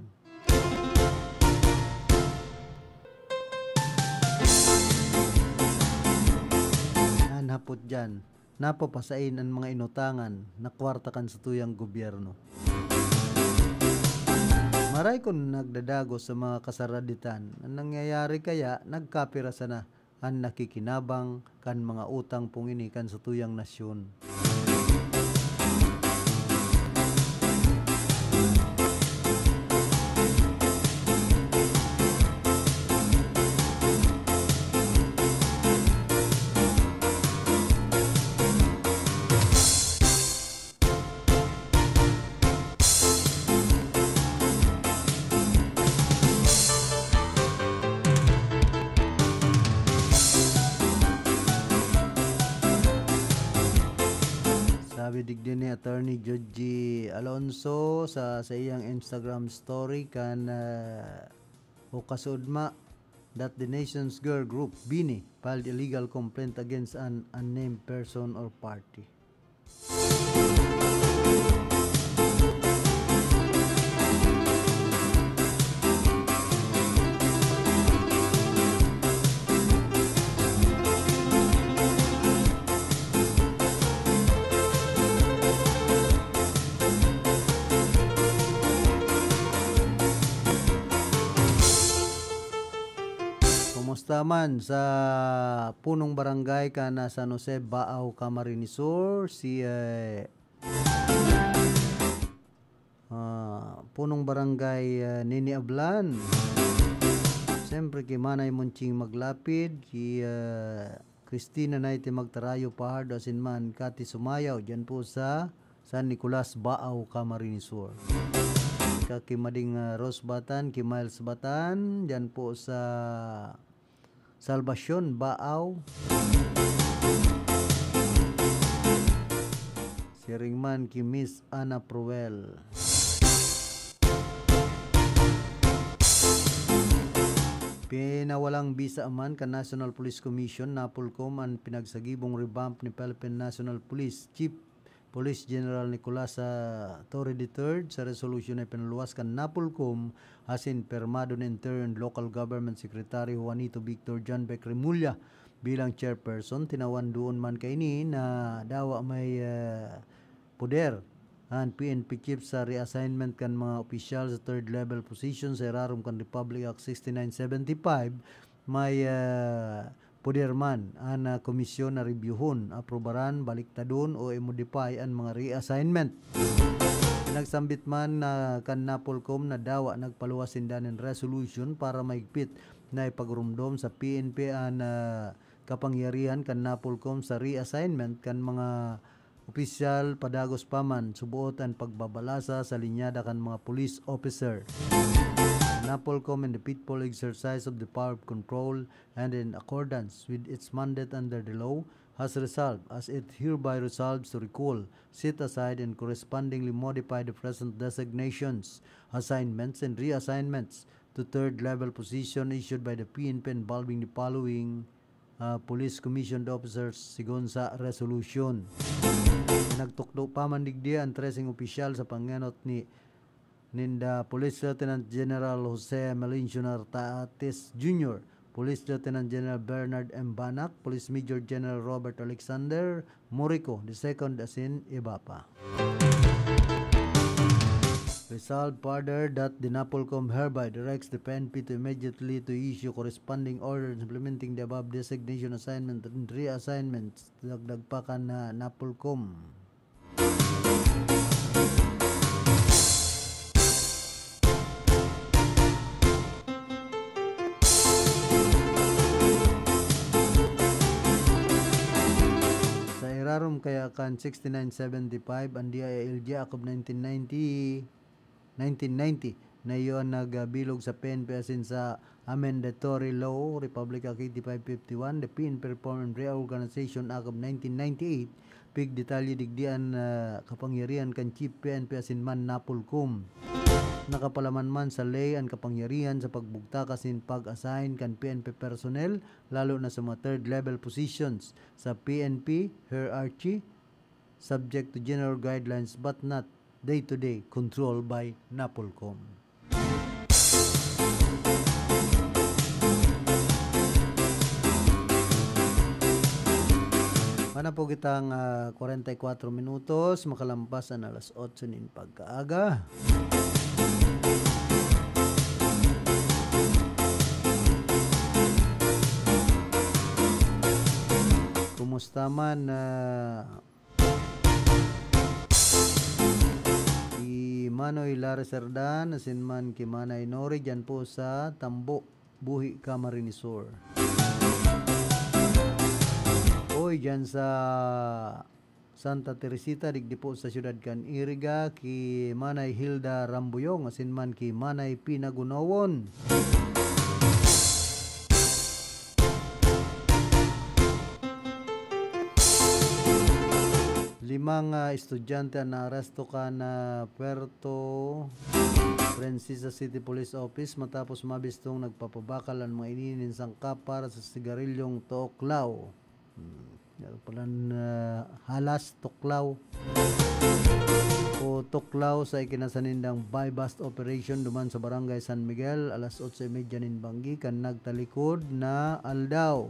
An hapot diyan, napapasain an mga inutangan na kwarta kan satuyang gobyerno. Maray kun nagdadagos sa mga kasaraditan, an nangyayari kaya, nagkapira sana an nakikinabang kan mga utang pong ini kan satuyang nasyon. Sabi digdi ni Attorney Georgie Alonso sa, sa iyang Instagram story kan, ah, o kasudma that the Nation's Girl Group, BINI, filed a legal complaint against an unnamed person or party. Kumusta man sa punong barangay kan San Jose, Baao, Camarines Sur, si, eh, ah, punong barangay, ah, Nini Ablan. Siyempre, ki Manay Monching Maglapid, ki, ah, Christina Naite Magtarayo Pahardo, asin man Cathy Sumayaw, dyan po sa San Nicolas, Baao, Camarines Sur. Kaki Mading, ah, Rose Batan, ki Miles Batan, dyan po sa Salvacion, Baao. Siring man ki Miss Ana Proel. Pina- Nawalang bisa man kan National Police Commission, NAPOLCOM, an pinagsagibong revamp ni Philippine National Police Chief Police General Nicolas, ah, Torre the third sa resolusyon na ipinaluwas kan NAPOLCOM asin pirmado ni Interior and Local Government Secretary Juanito Victor John Beck Remulla bilang chairperson. Tinawan duon man kaini na dawa may, ah, poder an P N P chief sa reassignment kan mga opisyal sa third level position sa irarom kan Republic Act sixty-nine seventy-five. May, ah, poder man an, ah, komisyon na rebyuhon, aprobaran, baliktadon o i-modify an mga reassignment. Nagsambit man na kan NAPOLCOM na dawa nagpaluwas sinda nin resolution para mahigpit na ipagurumdom sa P N P an, ah, kapangyarihan kan NAPOLCOM sa reassignment kan mga opisyal, padagos pa man, suboot an pagbabalasa sa linyada kan mga police officer. NAPOLCOM, in the faithful exercise of the power of control and in accordance with its mandate under the law, has resolved, as it hereby resolves, to recall, set aside, and correspondingly modify the present designations, assignments, and reassignments to third level position issued by the P N P involving the following, ah, police commissioned officers sigon sa resolution. Nagtukdo pa man digdi an treseng opisyal sa pangenot ni, ninda Police Lieutenant General Jose Melencio Nartates Junior, Police Lieutenant General Bernard M. Banac, Police Major General Robert Alexander Morico the second asin iba pa. Resolved further that the NAPOLCOM hereby directs the P N P to immediately to issue corresponding orders implementing the above designation, assignment, and reassignments. Dagdag pa kan, ah, NAPOLCOM. Sa irarom kaya kan sixty-nine seventy-five, an D I L G Act of nineteen ninety, nineteen ninety, na iyo an nagbilog sa P N P asin sa Amendatory Law, Republic Act eighty-five fifty-one, the P N P Reform and Reorganization Act of nineteen ninety-eight, pigdetalye digdi an, ah, kapangyarihan kan Chief P N P asin man NAPOLCOM. Nakapalaman man sa ley an kapangyarihan sa pagbugtak asin pag-assign kan P N P personnel, lalo na sa mga third level positions sa P N P hierarchy, subject to general guidelines but not day-to-day control by NAPOLCOM. Mana po kitang, ah, kwarenta y kwatro minutos, makalampas an alas otso nin pagkaaga. Kumusta man, ah, si Manoy Larry Serdan, asin man ki Manay Nori, dyan po sa Tambo, Buhi, Camarines Sur. Oy, dyan sa Santa Teresita, digdi po sa siyudad kan Iriga, ki Manay Hilda Rambuyong, asin man ki Manay Pinagunawon. Limang, ah, estudyante an naaresto kan, ah, Puerto Princesa City Police Office matapos mabistong nagpapabakal an mga ini nin sangkap para sa sigarilyong tuklaw. Hmm, yan palan, ah, halas, tuklaw o tuklaw sa ikinasa nindang buy-bust operation duman sa Barangay San Miguel, alas otso y media nin banggi kan nagtalikod na aldaw.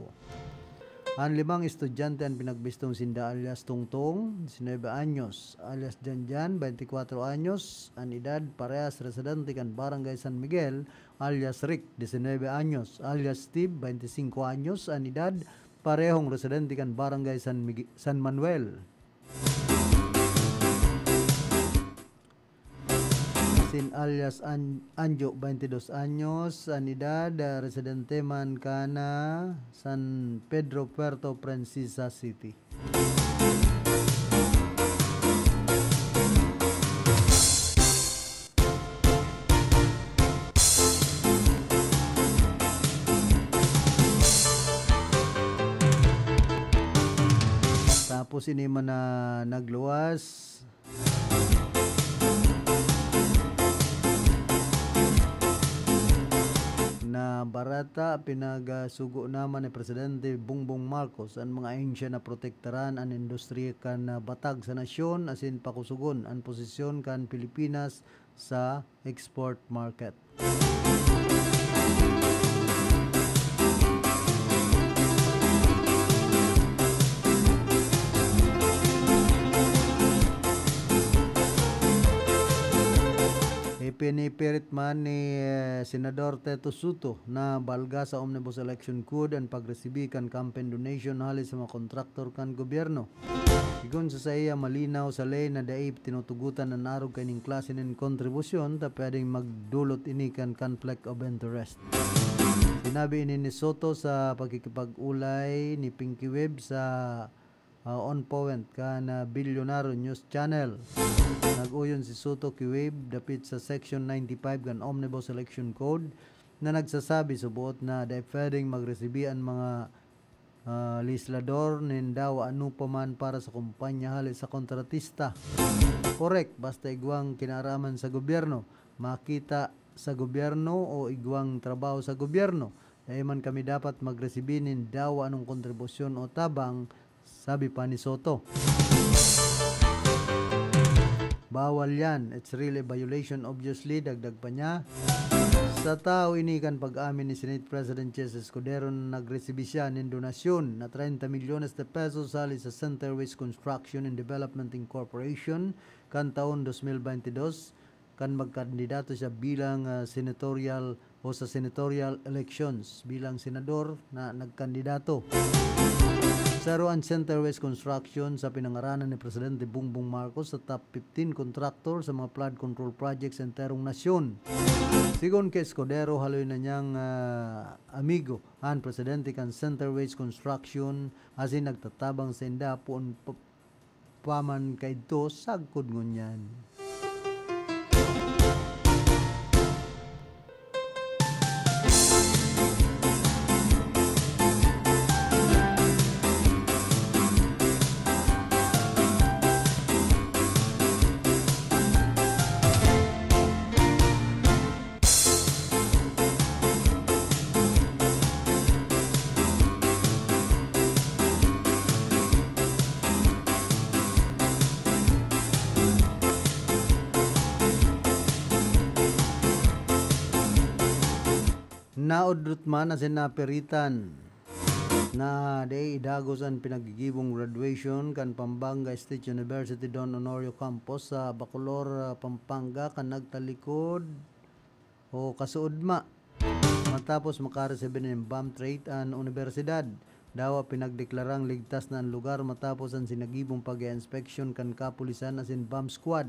An limang estudyante an pinagbistong sinda alias Tongtong, disinuybe anyos, alias Janjan, baynti kwatro anyos an edad, parehas residente kan Barangay San Miguel, alias Rick, disinuybe anyos, alias Steve, baynti singko anyos an edad, parehong residente kan Barangay San Miguel, San Manuel. Asin alias An-, Anjo, baynti dos anyos an edad, ah, residente man kan San Pedro, Puerto Princesa City. Tapos ini man na nagluwas. Na bareta, pinagsugo naman ni Presidente Bongbong Marcos an mga ahensya na protektaran an industriya kan, ah, batag sa nasyon asin pakusugon an posisyon kan Pilipinas sa export market. Ipinipirit man ni, eh, Senador Tito Soto na balga sa Omnibus Election Code an pagresibi kan campaign donation hale sa mga kontraktor kan gobyerno. Sigon sa saiya, malinaw sa ley na dai tinutugotan an arog kaining klase nin kontribusyon ta pwedeng magdulot ini kan conflict of interest. Sinabi ini ni Soto sa pakikipag-olay ni Pinky Webb sa, ah, On Point kan, ah, Bilyonaryo News Channel. Nag-oyon si Soto ki Webb dapit sa Section ninety-five kan Omnibus Election Code na nagsasabi suboot na dai pwedeng magresibi an mga ah, legislador nin dawa ano pa man para sa kumpanya hale sa kontratista. Korek, basta igwang kinaaraman sa gobyerno, makita sa gobyerno o igwang trabaho sa gobyerno. Dai man kami dapat magresibi nin dawa anong kontribusyon o tabang, sabi pa ni Soto. Bawal yan. It's really a violation, obviously, dagdag pa niya. Sa tao ini kan pag-amin ni Senate President Jess Escudero na nagresibi siya nin donasyon na treinta milyones de pesos hali sa Center West Construction and Development Incorporation kan taon dos mil baynte dos, kan magkandidato siya bilang, ah, senatorial o sa senatorial elections bilang senador na nagkandidato. Saro an Center West Construction sa pinangaranan ni Presidente Bongbong Marcos sa top fifteen contractor sa mga flood control projects sa enterong nasyon. Sigon ki Escudero, haloy na niyang, ah, amigo an presidente kan Center West Construction asin nagtatabang sainda poon pa, pa man kaidto sagkod ngunyan. Naudot man asin napiritan na dai idagos an pinagigibong graduation kan Pampanga State University Don Honorio Campus sa Bacolor, Pampanga, kan nagtalikod o kasuodma matapos makaresibi nin bomb threat an unibersidad. Dawa pinagdeklarang ligtas na an lugar matapos an sinagibong pag-inspeksyon kan kapulisan asin bomb squad.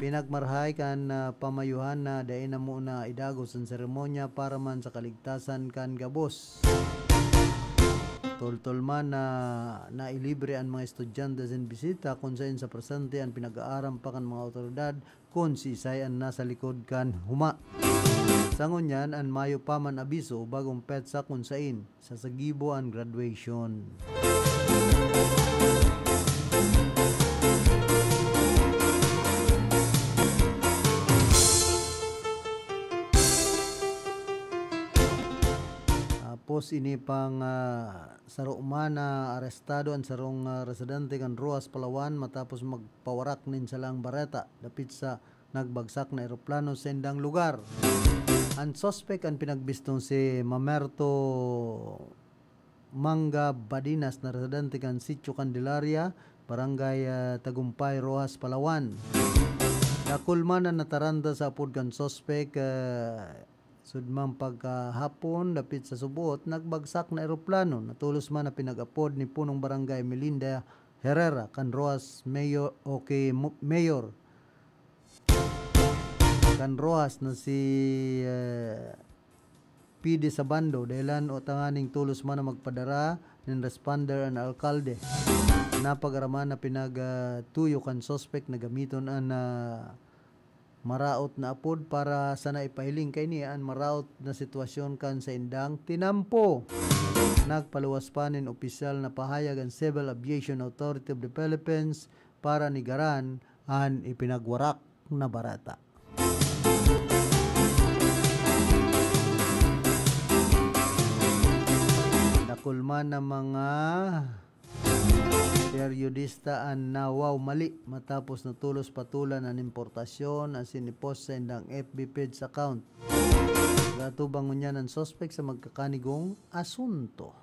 Pinagmarahay kan, ah, pamayohan na dai na muna idagos an seremonya para man sa kaligtasan kan gabos. Toltol man na nailibre an mga estudyante asin bisita, kun saen sa presente an pinag-aaram pa kan mga awtoridad kun siisay an nasa likod kan huma. Sa ngunyan, an mayo pa man abiso o bagong petsa kun saen sasagibo an graduation. Tapos ini pang, ah, saro man na arestado an sarong, ah, residente kan Roxas, Palawan matapos magpawarak nin salang bareta dapit sa nagbagsak na eroplano sa indang lugar. An suspek an pinagbistong si Mamerto Manga Badinas na residente kan Sitio Candelaria, Barangay, ah, Tagumpay, Roxas, Palawan. Dakul man an nataranta sa apod kan suspek, ah, sudmang pagkahapon, dapit sa suboot, nagbagsak na eroplano. Natolos man na pinag-apod ni Punong Barangay Melinda Herrera kan Roxas Mayor, o ki Mo-, Mayor kan Roxas na si, eh, P D Sabando, dahilan o tanganing tolos man na magpadara nin responder an alkalde. Napag-araman na pinag, ah, tuyo kan suspek na gamiton an, ah, maraot na apod para sana ipahiling kaini an maraot na sitwasyon kan saindang tinampo. Nagpaluwas pa nin opisyal na pahayag an Civil Aviation Authority of the Philippines para negaran an ipinagwarak na bareta. Kulman na mga periodista an nawaw mali matapos na tulos patulan an importasyon asin i-post sa indang F B page account. Gatubangon niya ng suspek sa magkakanigong asunto.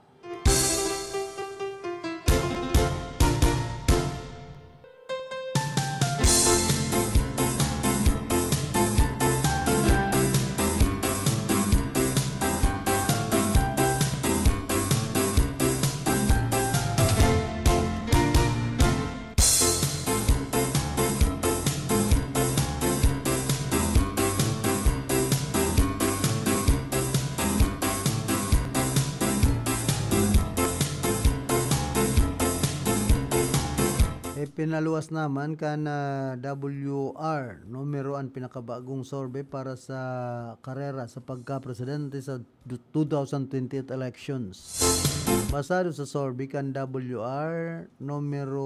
Ipinaluwas naman kan, ah, W R numero an pinakabagong survey para sa karera sa pagkapresidente sa du-, two thousand twenty-eight elections. Basado sa survey kan W R numero,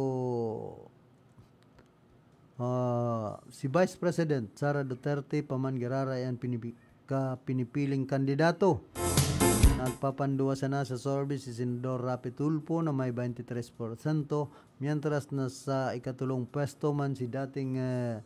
ah, si Vice President Sara Duterte pa man giraray an pinipi-, ka pinipiling kandidato. Nagpapanduwa sana sa survey si Senador Raffy Tulfo na may twenty-three porsyento, mientras na sa ikatulong pwesto man si dating, eh,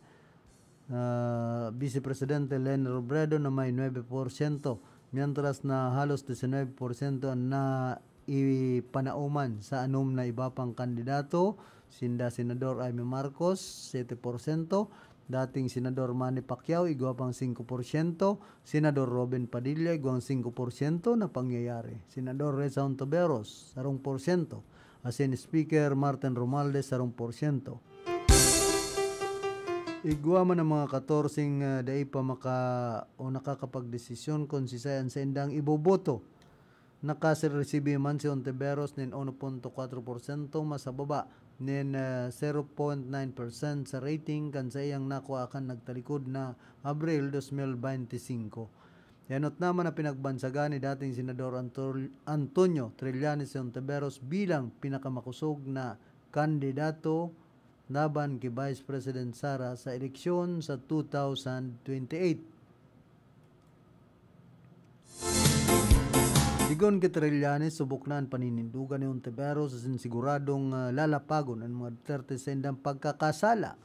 ah, Vice Presidente Leni Robredo na may nuebe porsyento, mientras na halos disinwebe porsyento an naipanauman sa anom na iba pang kandidato, sinda Senador Imee Marcos, siyete porsyento, dating Senador Manny Pacquiao, igwa pang singko porsyento, Senador Robin Padilla, igwang singko porsyento na pangyayari, Senador Risa Hontiveros, sarong porsyento, asin Speaker Martin Romualdez, sarong porsyento. Igwa man ang mga katorseng, ah, dai pa maka-, o nakakapagdesisyon kun siisay an saindang iboboto. Nakaresibi man si Hontiveros nin uno punto kwatro porsyento, mas sa baba nin, ah, zero point nine percent sa rating kan saiyang nakua kan nagtalikod na Abril dos mil bente singko. Enot naman na pinagbansagan ni dating Senador Anto-, Antonio Trillanes si Hontiveros bilang pinakamakosog na kandidato laban ki Vice President Sara sa eleksyon sa two thousand twenty-eight. Sigon ki Trillanes, subok na an paninindogan ni Hontiveros asin siguradong, ah, lalapagon an mga Duterte sa indang pagkakasala.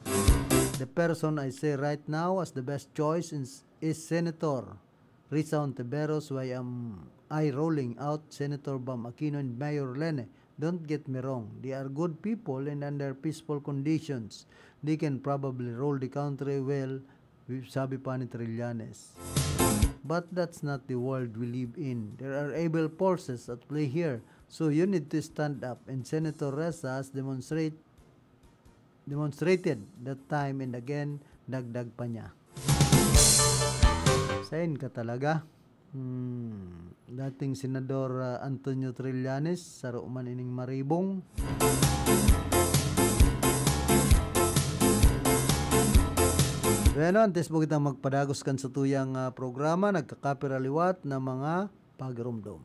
The person I see right now as the best choice is, is Senator Risa Hontiveros, why am I ruling out Senator Bam Aquino and Mayor Leni? Don't get me wrong, they are good people and under peaceful conditions, they can probably rule the country well, sabi pa ni Trillanes. But that's not the world we live in. There are evil forces at play here. So you need to stand up, and Senator Risa has demonstrate, demonstrated that time and again, dagdag pa niya. Sain ka talaga? Hmm, dating Senador, ah, Antonio Trillanes, saro man ining maribong. Bueno, antes po kitang magpadagos kan satuyang, ah, programa, nagkakapira liwat na mga pagiromdom.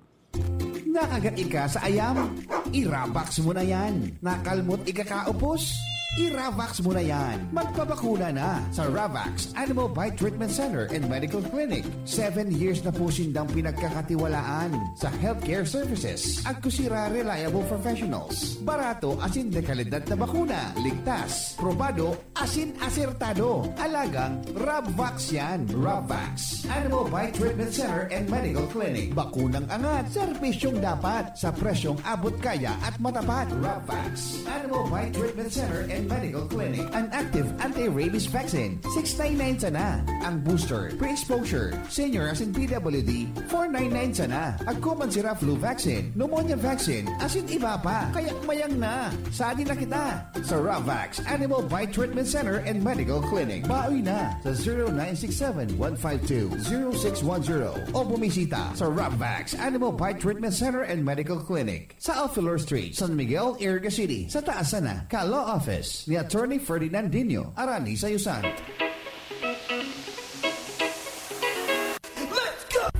Nakagat ika sa ayam? I-Ravax mo na yan. Nakalmot ika kaupos? I-Ravax mo na yan. Magpabakuna na sa Ravax Animal Bite Treatment Center and Medical Clinic. Seven years na po sindang pinagkakatiwalaan sa healthcare services. Agko sira reliable professionals. Barato asin de kalidad na bakuna. Ligtas, probado, asin asertado. Alagang Rabvax yan. Rabvax. Animal Bite Treatment Center and Medical Clinic. Bakunang angat, serbisyong dapat, sa presyong abot kaya at matapat. Rabvax. Animal Bite Treatment Center and Medical Clinic. An active anti-rabies vaccine, six nine nine sana. Ang booster, pre-exposure, senior asin P W D, four nine nine sana. Agko man sira flu vaccine, pneumonia vaccine, asin iba pa. Kaya mayang na. Sadi na kita. Sa Ravax Animal Bite Treatment Center and Medical Clinic. Baoy na sa zero nine six seven, one five two, zero six one zero o bumisita sa Ravax Animal Bite Treatment Center and Medical Clinic sa Alfelor Street, San Miguel, Iriga City, sa taas sana ka Law Office ni Attorney Ferdinand Dino, Arani Sayusan.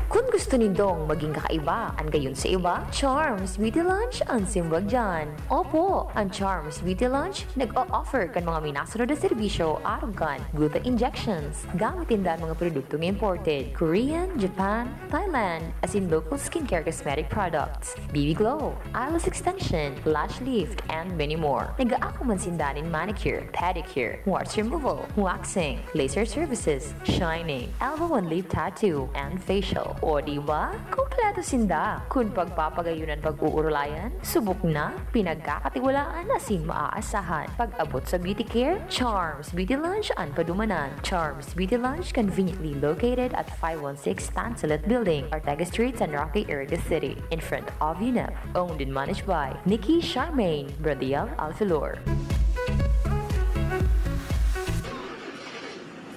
Kun Gusto nindong maging kakaiba an gayon sa iba? Charms Beauty Lounge an simbag diyan. Opo, an Charms Beauty Lounge nag-o-offer kan mga minasunod na serbisyo arog kan gluta injections. Gamit ninda an mga produktong imported, Korean, Japan, Thailand, asin local skincare cosmetic products, B B Glow, eyelash extension, lash lift, and many more. Nag-aako man sinda nin manicure, pedicure, warts removal, waxing, laser services, shining, elbow and lip tattoo, and facial. O di ba? Kompleto sinda. Kun pagpapagayon an pag-uurulayan, subok na, pinagkakatiwalaan asin maaasahan. Pag-abot sa beauty care, Charms Beauty Lounge an padumanan. Charms Beauty Lounge, conveniently located at five one six Tansulit Building, Ortega Street, San Roque, Iriga City, in front of UNEP. Owned and managed by Nikki Charmaine Bradiel Alfilor.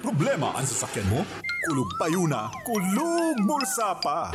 Problema an sasakyan mo? Kulog payo na, kulog bulsa pa!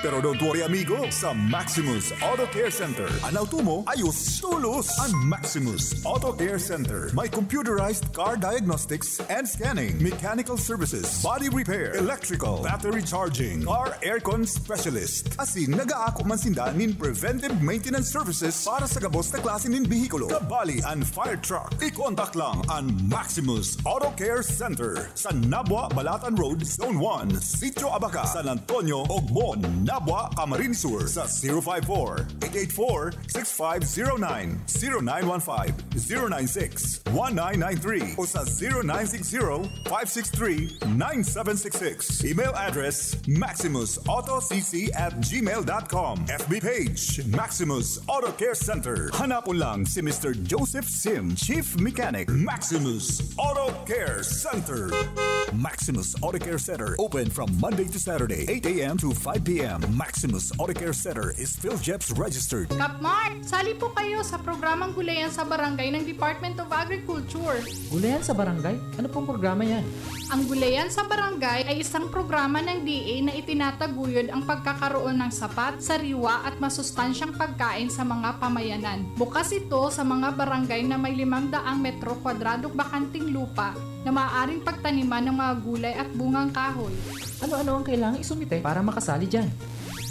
Pero don't worry, amigo, sa Maximus Auto Care Center, an auto mo ayos tolos. An Maximus Auto Care Center may computerized car diagnostics and scanning, mechanical services, body repair, electrical, battery charging, car aircon specialist. Asin nag-aako man sinda nin preventive maintenance services para sa gabos na klase nin behikulo, kabali an fire truck. I-contact lang an Maximus Auto Care Center sa Nabua, Balatan Road, Zone one, Sitio Abaca, San Antonio, Ogmon, Nabua, Camarines Sur, sa zero five four, eight eight four, six five zero nine, zero nine one five, zero nine six, one nine nine three o sa zero nine six zero, five six three, nine seven six six. Email address, maximus auto c c at gmail dot com. F B page, Maximus Auto Care Center. Hanapon lang si Mister Joseph Sim, Chief Mechanic, Maximus Auto Care Center. Maximus Auto Care Center, open from Monday to Saturday, eight a m to five p m. Maximus Auto Care Center is PhilGEPS registered. Kapmar, sali po kayo sa programang Gulayan sa Barangay ng Department of Agriculture. Gulayan sa Barangay? Ano pong programa yan? Ang Gulayan sa Barangay ay isang programa ng D A na itinataguyod ang pagkakaroon ng sapat, sariwa at masustansyang pagkain sa mga pamayanan. Bukas ito sa mga barangay na may limang daang metro kwadradong bakanting lupa na maaaring pagtaniman ng mga gulay at bungang kahoy. Ano-ano ang kailangang isumite para makasali dyan?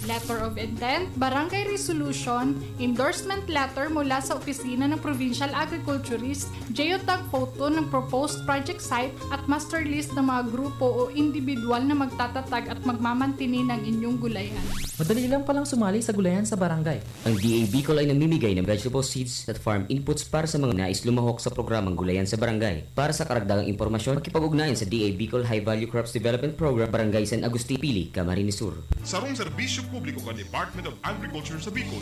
Letter of intent, barangay resolution, endorsement letter mula sa opisina ng provincial agriculturist, geotag photo ng proposed project site at master list ng mga grupo o individual na magtatatag at magmamantini ng inyong gulayan. Madali lang palang sumali sa gulayan sa barangay. Ang D A Bicol ay namimigay ng vegetable seeds at farm inputs para sa mga nais lumahok sa programang gulayan sa barangay. Para sa karagdagang impormasyon, makipag-ugnayan sa D A Bicol High Value Crops Development Program, Barangay San Agustin, Pili, Camarines Sur. Sarong serbisyo publiko kan Department of Agriculture sa Bicol.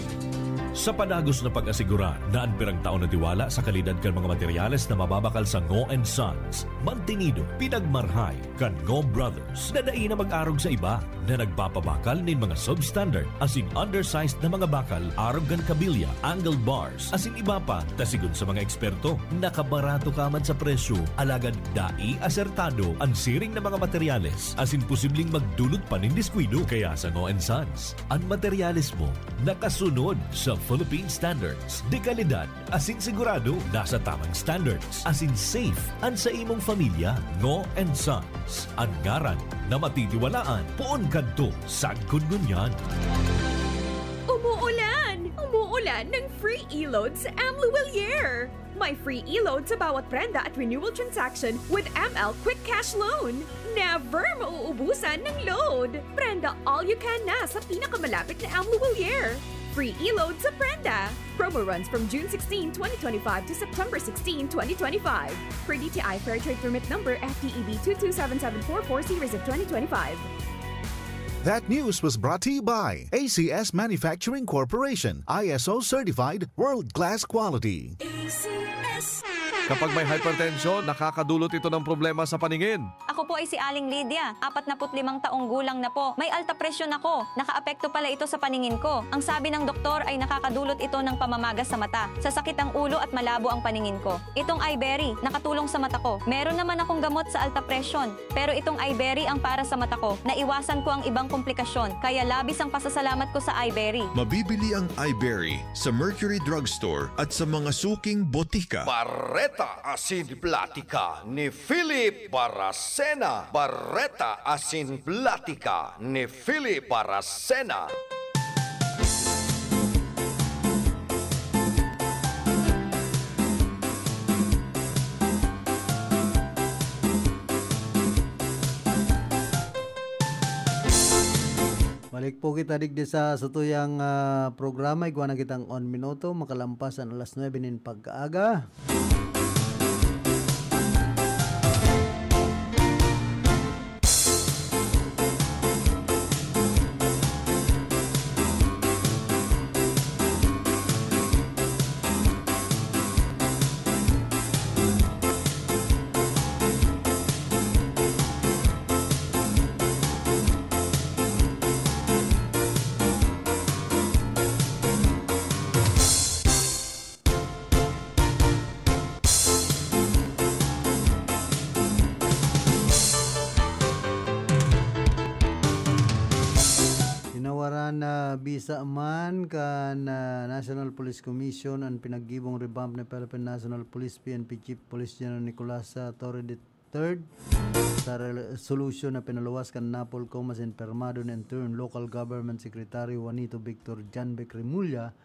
Sa padagos na pag-asigurar na an pirang taon na tiwala sa kalidad kan mga materyales na mababakal sa Ngo and Sons, mantinido, pinagmarhay kan Ngo Brothers na dai na mag-arog sa iba na nagpapabakal nin mga substandard asin undersized na mga bakal arog kan kabilya, angled bars, asin iba pa, ta sigon sa mga eksperto, nakabarato ka man sa presyo, alagad dai asertado an siring na mga materyales asin posibleng magdulot pa nin diskuido. Kaya sa Ngo and Sons, an materyales mo nakasunod sa Philippine Standards de Calidad asin sigurado nasa tamang standards asin safe an sa imong pamilya. Ngo and Sons, an ngaran na matitiwalaan poon kadto sagkod ngunyan. Umuulan! Umuulan ng free e-load sa M Lhuillier! May free e-load sa bawat prenda at renewal transaction with M L Quick Cash Loan. Never mauubusan ng load! Prenda all you can na sa pinakamalapit na M Lhuillier! Free e-load sa prenda! Promo runs from June sixteen, twenty twenty-five to September sixteen, twenty twenty-five. Per D T I Fair Trade Permit Number F T E B two two seven seven four four, series of twenty twenty-five. That news was brought to you by A C S Manufacturing Corporation, I S O certified, world-class quality. A C S. Kapag may hypertension, nakakadulot ito ng problema sa paningin. Ako po ay si Aling Lydia, apat na put limang taong gulang na po. May alta presyon ako. Nakaapekto pala ito sa paningin ko. Ang sabi ng doktor ay nakakadulot ito ng pamamaga sa mata, sasakit ang ulo at malabo ang paningin ko. Itong Iberry, nakatulong sa mata ko. Meron naman akong gamot sa alta presyon, pero itong Iberry ang para sa mata ko. Naiwasan ko ang ibang komplikasyon, kaya labis ang pasasalamat ko sa Iberry. Mabibili ang Iberry sa Mercury Drugstore at sa mga suking botika. Bareta asin platika ni Philip Baracel. Bareta asin platika ni Philip Baracena. Balik po kita digdi sa satuyang, ah, programa. Igwa na kitang on minuto, makalampas an alas nuebe nin pag-aaga. Tinawaran na bisa man kan, ah, National Police Commission an pinaggibong revamp ni Philippine National Police, P N P Chief Police General Nicolas, ah, Torre the Third sa re-, resolusyon na pinaluwas kan NAPOLCOM asin pirmado ni interim Local Government Secretary Juanito Victor Janbec Remulla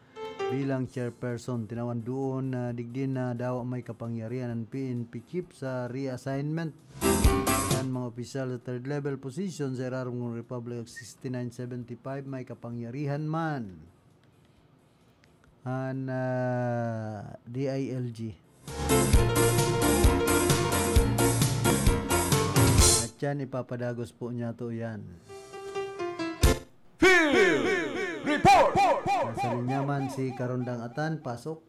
bilang chairperson. Tinawan duon na digdi na dawa may kapangyarihan an P N P chief sa reassignment kan mga opisyal sa third level position sa irarom kan Republic Act sixty-nine seventy-five, may kapangyarihan man an, ah, D I L G. At yan, ipapadagos po niya to yan. Field Report! Nasa linya man si Karondang Atan, pasok.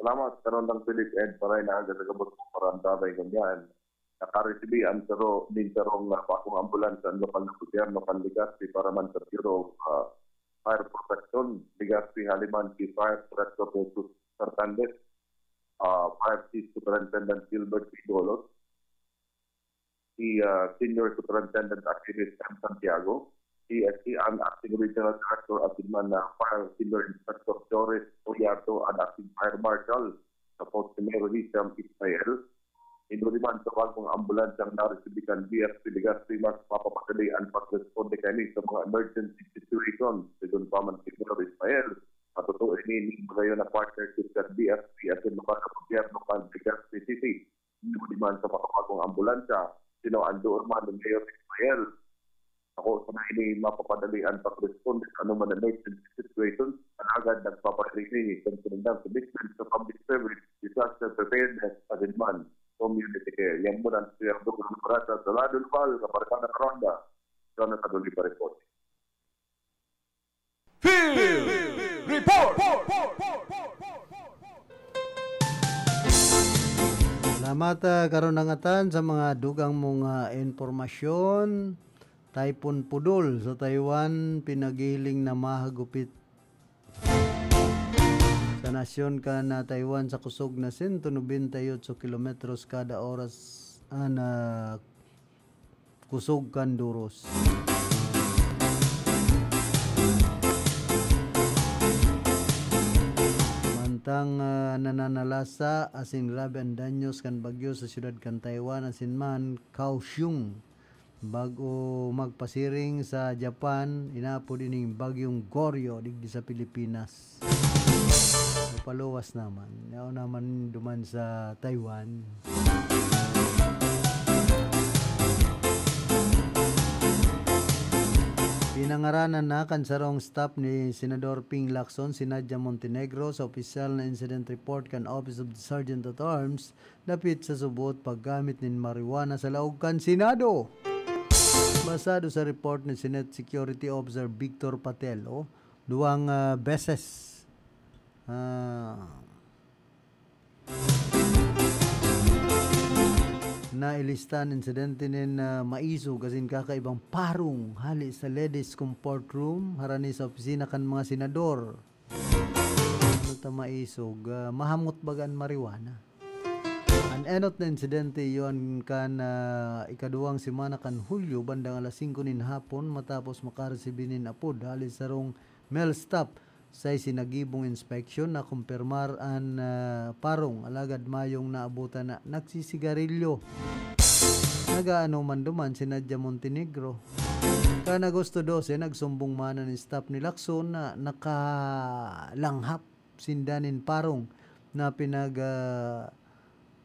Salamat, Karondang Philip Ed, paray na aga sa gabos mong parantabay ngunyan. Nakaresibi an saro nin sarong, ah, bakong ambulansya an lokal na gobyerno kan Legazpi para man sa Bureau of, ah, Fire Protection, Legazpi, hali man si Fire Director Jesus Fernandez, ah, Fire Chief Superintendent Gilbert P. Dolos, si, ah, Senior Superintendent Achilles M. Santiago, si, ah, si ang Acting Regional Director asin man, ah, Fire Senior Inspector Joris Oyardo, an Acting Fire Marshal, tapos si Mayor Hisham Ismail. Inuli man sa bagong ambulansyang naresibi kan D F P Legazpi, mas mapapadali an pagresponde kaini sa mga emergency situation. Sigon pa man si Mayor Ismail, matutuo ini nin magayon na partnership kan D F P asin lokal na gobyerno kan Legazpi City. Inuli man sa makabagong ambulansya, sinuandoon man ni Mayor Ismail. Ako, sana ini mapapadali an pagresponde sa anoman na emergency situation. Alagad nagpapairing ini kan sinundang commitment sa public service, disaster preparedness, asin man community care. Yan muna ang Sir Douglas Barata sa Lado Lokal, Kabarkada Karonda, Jonathan Oliva Report. Field Report! Salamat, ah, Karondang Atan, sa mga dugang mong, ah, impormasyon. Typhoon Pudol sa Taiwan, pinagiling na mahagupit sa nasyon kan, ah, Taiwan sa kusog na sento nobenta y otso kilometros kada oras an, ah, kusog kan duros. Mantang, ah, nananalasa asin grabe an danyos kan bagyo sa siyudad kan Taiwan asin man Kaohsiung, bag-o magpasiring sa Japan, inaapod ining Bagyong Goryo digdi sa Pilipinas. Paluwas naman. Yaon naman duman sa Taiwan. Pinangaranan na kan sarong staff ni Senador Ping Lacson si Nadia Montenegro sa opisyal na incident report kan Office of the Sergeant at Arms dapit sa subot paggamit nin marijuana sa laog kan Senado. Basado sa report ni Senate Security Officer Victor Patelo, duwang, ah, beses, ah, nailista an insidente nin, ah, maisog asin kakaibang parong hali sa Ladies Comfort Room harani sa opisina kan mga senador. Ano ta maisog? Ah, mahamot baga an marijuana. An enot na insidente iyo an kan, ah, ikaduwang semana kan Hulyo, bandang alas singko nin hapon, matapos makaresibi nin apod hali sa sarong male staff. Sa isinagibong inspeksyon, nakumpirmar an, ah, parong, alagad mayong naabutan na nagsisigarilyo. Nagaano man duman si Nadia Montenegro. Kan Agosto dose, nagsumbong man an staff ni Lacson na nakalanghap sinda nin parong na pinag, ah,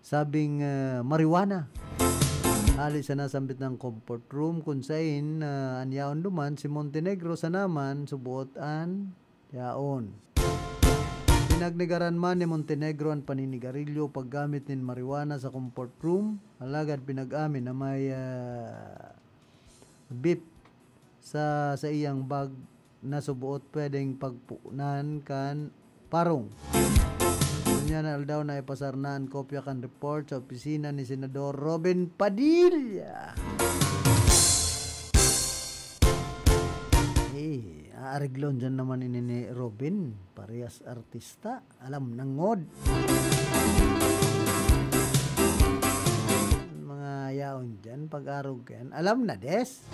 sabing, ah, marijuana. Hali sa nasambit na comfort room, kun sain, ah, an yaon duman si Montenegro sana man suboot an yaon. Pinagnegaran man ni Montenegro an paninigarilyo o paggamit nin marijuana sa comfort room, alagad pinag-amin na may, ah, vape sa saiyang bag na suboot pwedeng pagpunan kan parong. Ngunyan na aldaw na ipasar na an kopya kan report sa opisina ni Senador Robin Padilla. Eh, aareglon dyan naman ini ni Robin. Parehas artista. Alam na ngod. Mga yaon dyan, pag-arog yan. Alam na, des.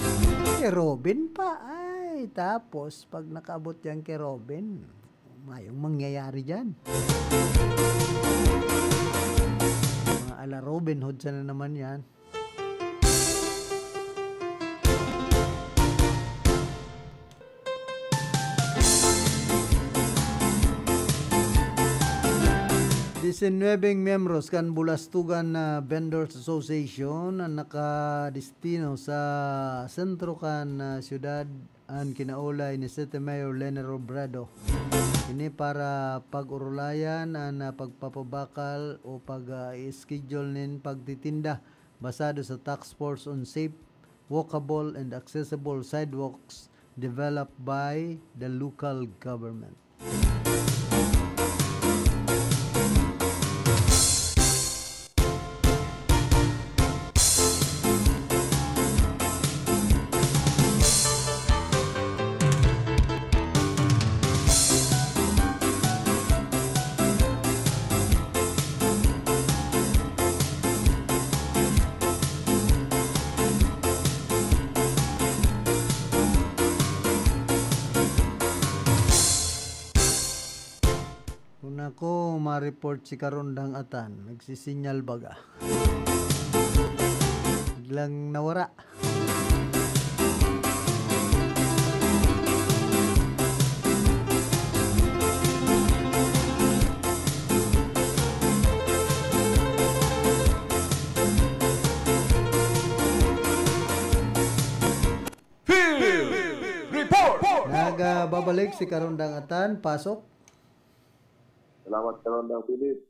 Si Robin pa. Ay, tapos, pag nakaabot yan kay Robin, mayong mangyayari dyan. Mga ala Robin Hood sana naman yan. Disinwebeng miyembros kan Bulastugan na Vendors Association an nakadestino sa sentro kan, ah, siyudad an kinaulay ni City Mayor Leni Robredo. Ini para pag-orolayan an, ah, pagpapabakal o pag, ah, i-schedule nin pagtitinda basado sa Task Force on Safe, Walkable and Accessible Sidewalks developed by the local government. Kun ako ma-report si Karondang Atan, nagsisinyal baga. Biglang nawara. Field Report! Nagbabalik si Karondang Atan, pasok. Salamat, Karondang Philip.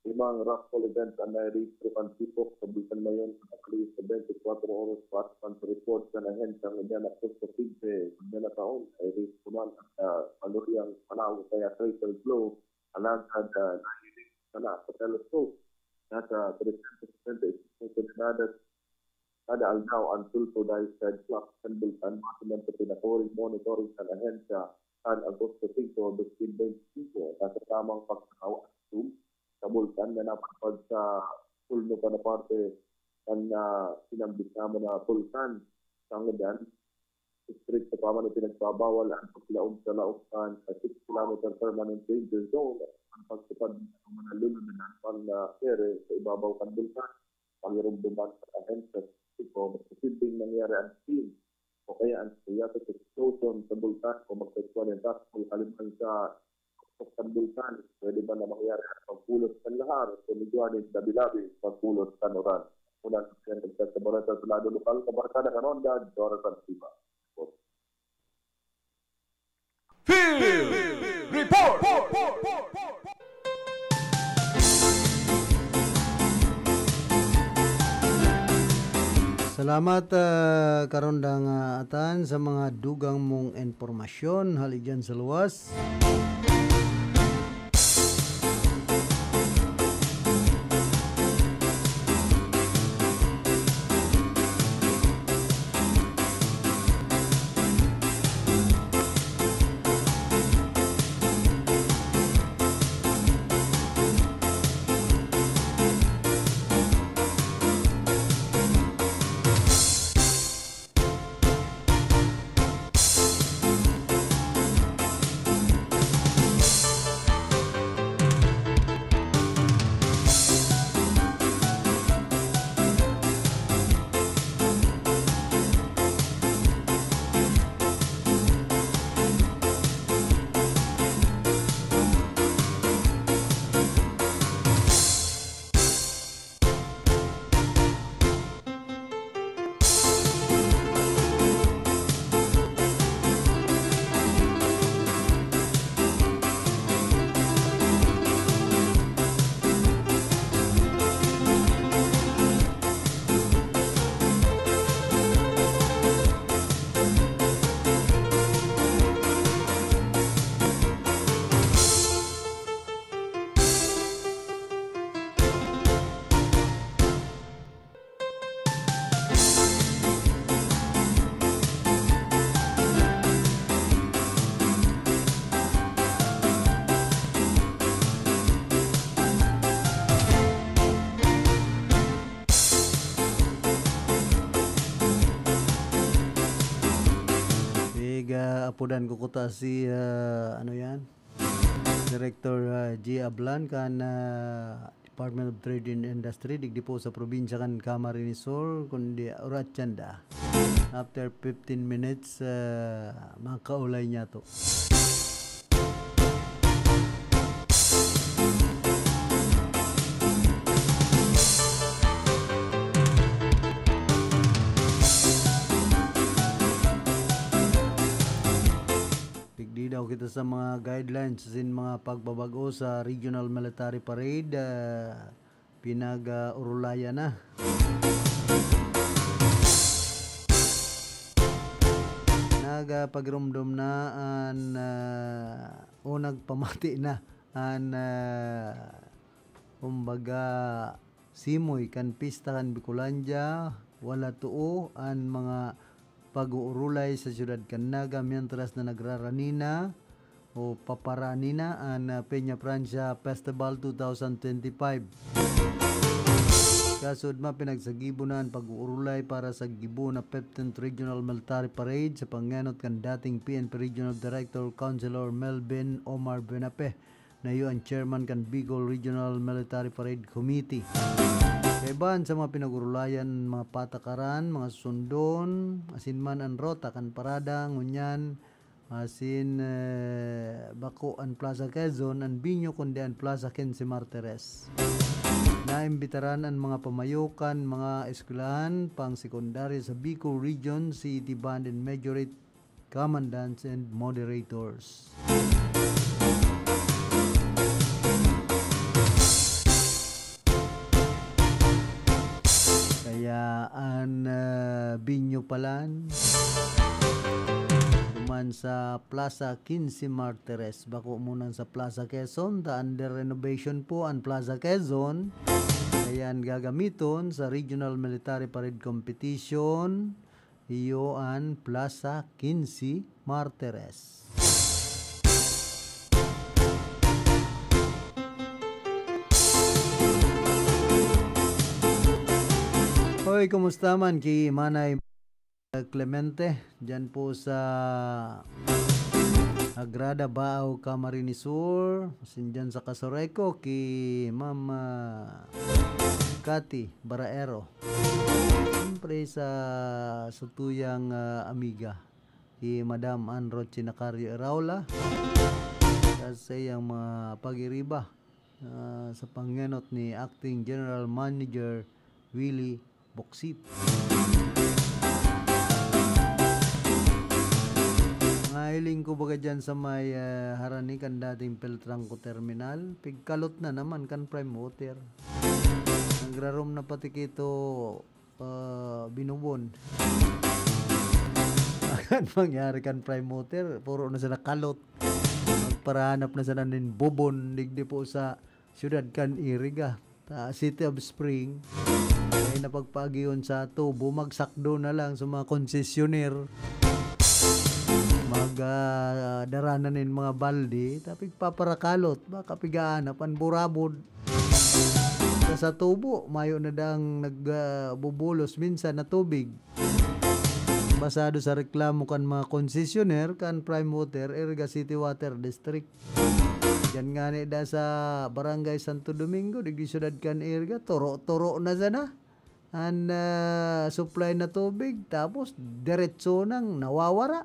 Limang raffle event an nairehistro kan Tipok sa Bulkan Mayon sa Abril sa twenty-four oras, base kan sa report kan ahensya. Ngunyan na Agosto quince, ngunyan na taon, nairehistro man an, ah, paluryang panaw kaya tracer blow. Alagad, ah, nahiling sana sa telescope. Nasa trescientos setenta y cinco toneladas kada aldaw an sulfur dioxide flux kan bulkan, base man sa pinakuring monitoring kan ahensya kan Agosto singko, dos mil bente singko. Nasa tamang pagkakawa an tube sa bulkan na napadpad sa kulno pa na parte kan, ah, sinambit naman na bulkan. Sa ngadan, estrikto pa man ipinagbabawal ang paglaog sa laog kan six kilometer permanent danger zone. Ang pagtupad ng mga lulundanan pang, ah, ere sa ibabaw kan bulkan, pagirumduman sa ahensya sa sitio, posibleng mangyari ang steam o kaya ang spontaneous explosion sa bulkan o magkaswal ang taskol haliman sa tuktok kan bulkan. Pwede man na mangyari ang pagbulos kan lahar o migwani, labi-labi pagbulos kan uran. Mula sa Sentro sa Barangay sa Lado Lokal, Kabarkada Karonda, Dora Santiva. Field Report! Salamat, ah, Karondang, ah, Atan, sa mga dugang mong impormasyon hali dyan sa luwas. Pudan ko kuta si, ah, ano yan? Director, ah, G Ablan kan, ah, Department of Trade and Industry, digdi po sa probinsya kan Camarines Sur, kundi Oratienda. After fifteen minutes, ah, makaulay niya to. Digdi daw kita sa mga guidelines sin mga pagbabago sa Regional Military Parade, ah, pinag-urulayan na. Nagpagiromdom na an, ah, o nagpamati na an, ah, kumbaga, simoy kan pista kan Bicolandia, wala too an mga pag-uurulay sa siyudad kan Naga, mientras na nagrarani na o paparani na an, ah, Peña Francia Festival two thousand twenty-five. Kasudma, pinagsagibo na an pag-uurulay para sa gibo na fifteenth Regional Military Parade sa pangenot kan dating P N P Regional Director Councilor Melvin Omar Buenafe, na iyo an chairman kan Bicol Regional Military Parade Committee. Kaiba sa mga pinag-urulayan, mga patakaran, mga susundon, asin man an rota kan parada, ngunyan, asin, eh, bako an Plaza Quezon an binyo, kundi an Plaza Quince Martires. Naimbitaran an mga pamayo kan mga eskwelahan pang-sekundarya sa Bicol Region, City Band and Majorate, Commandants and Moderators. Kaya an, ah, binyo palan, duman sa Plaza Quince Martires, bako munang sa Plaza Quezon, ta under renovation po an Plaza Quezon. Kaya an gagamiton sa Regional Military Parade Competition, iyo an Plaza Quince Martires. Hoy, kumusta man ki Manay Clemente, dyan po sa Agrada, Baao, Camarines Sur, asin dyan sa Casureco, ki Ma'am, ah, Cathy Baraero. Siyempre sa, sa tuyang, ah, amiga, ki Madam Ann Roche Nacario Iraola, sa iyang mga pag-iriba, ah, sa pangenot ni Acting General Manager Willie Boksip. Nahiling ko baga dyan sa may, ah, harani kan dating Peltrangco Terminal, pigkalot na naman kan Prime Water. Nagrarom na pati kito, ah, Binubon. Akan mangyari kan Prime Water, puro na sila kalot. Magparahanap na sila nin bubon, digdi po sa siyudad kan Iriga, ta City of Spring. Ay napagpagiyon sa tubo, magsakdo na lang sa mga konsesyoner. Mag, ah, dara na nin mga balde, ta pigpaparakalot, baka pigaanap an burabod. Sa, sa tubo, mayo na dang nag, ah, bubulos minsan na tubig. Basado sa reklamo kan mga konsesyoner kan Prime Water, Iriga City Water District. Diyan ngani da sa Barangay Santo Domingo, digdi siyudad kan Iriga, turo-turo na sana an, ah, supply na tubig, tapos diretso nang nawawara.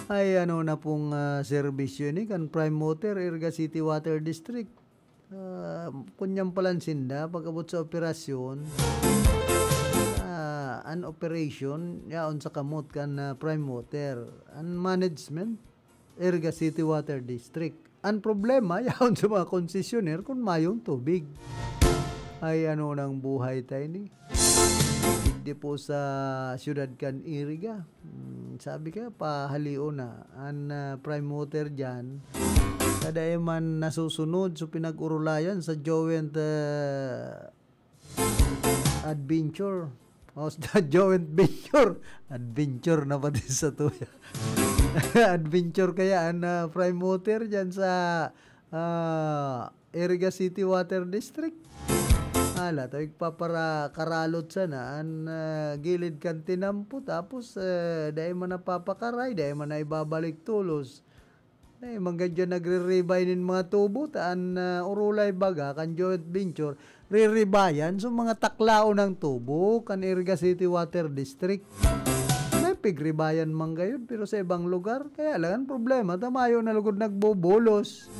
Ay, ano na pong, ah, serbisyo ini kan Prime Water, Iriga City Water District? Ah, kunyan palan sinda, pag-abot sa operasyon, ah, an operation, yaon sa kamot kan, ah, Prime Water. An management, Iriga City Water District. An problema, yaon sa mga konsesyoner kun mayong tubig. Ay, ano nang buhay tayo ni? Digdi po sa siyudad kan Iriga. Hmm, sabi ka, pahalion na. An, ah, Prime Water dyan, kada man nasusunod, so pinag-urulayan sa joint, ah, adventure. O, sa joint venture. Adventure na pati sa tuya. Adventure kaya an, ah, Prime Water dyan sa, ah, Iriga City Water District. Ala, ta igpapara-, karalot sana an, ah, gilid kan tinampo, tapos, ah, dai man napapakaray, dai man naibabalik tolos. Dai man gad diyan nagre-rebay nin mga tubo, ta an, ah, Orolay baga kan joint venture, riribayan so mga taklaon ng tubo kan Iriga City Water District. May pigribayan man gayod, pero sa ibang lugar. Kaya lang, ang problema, ta mayo na lugod nagbubulos.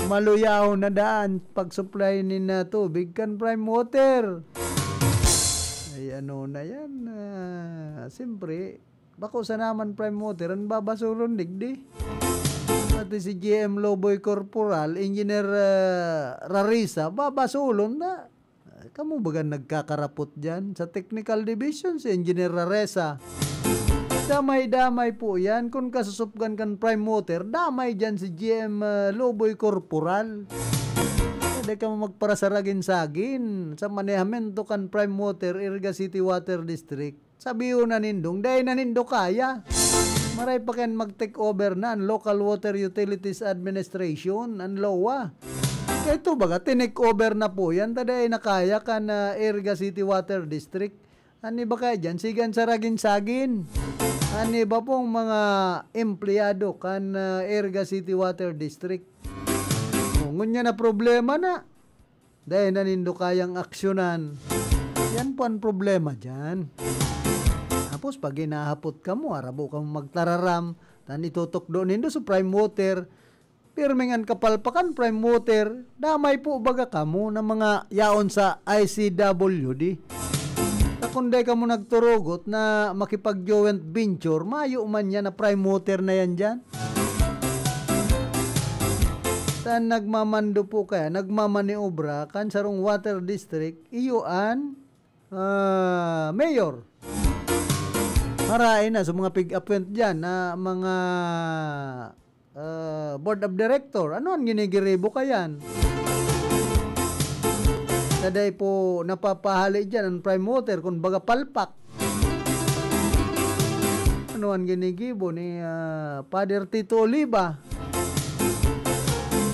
Maluyahon na daan pag-supply nin, ah, tubig kan Prime Water. Ay, ano na yan? Ah, siyempre, bako sana man Prime Water, ang babasulon digdi. Pati si G M Loboy Corporal, Engineer, ah, Rarisa, babasulon na. Ah, kamo baga nagkakarapot diyan? Sa technical division, si Engineer Raresa. Damay-damay po yan. Kung kasusupgan kan Prime Water, damay diyan si G M, ah, Loboy Corporal. Dai kamo magparasaragin-sagin sa manehamento kan Prime Water, Iriga City Water District. Sabihon na nindong, dai na nindo kaya. Maray pa kan mag-take over na an Local Water Utilities Administration, an lowa. Kaya ito, baga, tinake over na po yan, ta dai na kaya kan, ah, Iriga City Water District. An iba kaya dyan, sige an saragin-sagin. An iba pong mga empleyado kan, ah, Iriga City Water District. O, ngunyan na problema na. Dai na nindo kayang aksyonan. Yan po ang problema dyan. Tapos pag hinahapot kamo, arabo kamo magtararam, tan itutukdo nindo sa Prime Water, pirming an kapalpakan Prime Water, damay po baga kamo na mga yaon sa I C W D. Ta kun dai kamo nagturugot na makipag-joint venture, mayo man yan na Prime Water na yan dyan. Tan nagmamando po kaya, nagmamaniobra kan sarong water district, iyo an, ah, mayor. Marahay na sa mga pig-appoint dyan na mga, ah, board of director. Ano an ginigiribo kayan? Sa dai po napapahali dyan ang Prime Water, kun baga palpak. Ano an ginigibo ni, ah, Father Tito Oliva?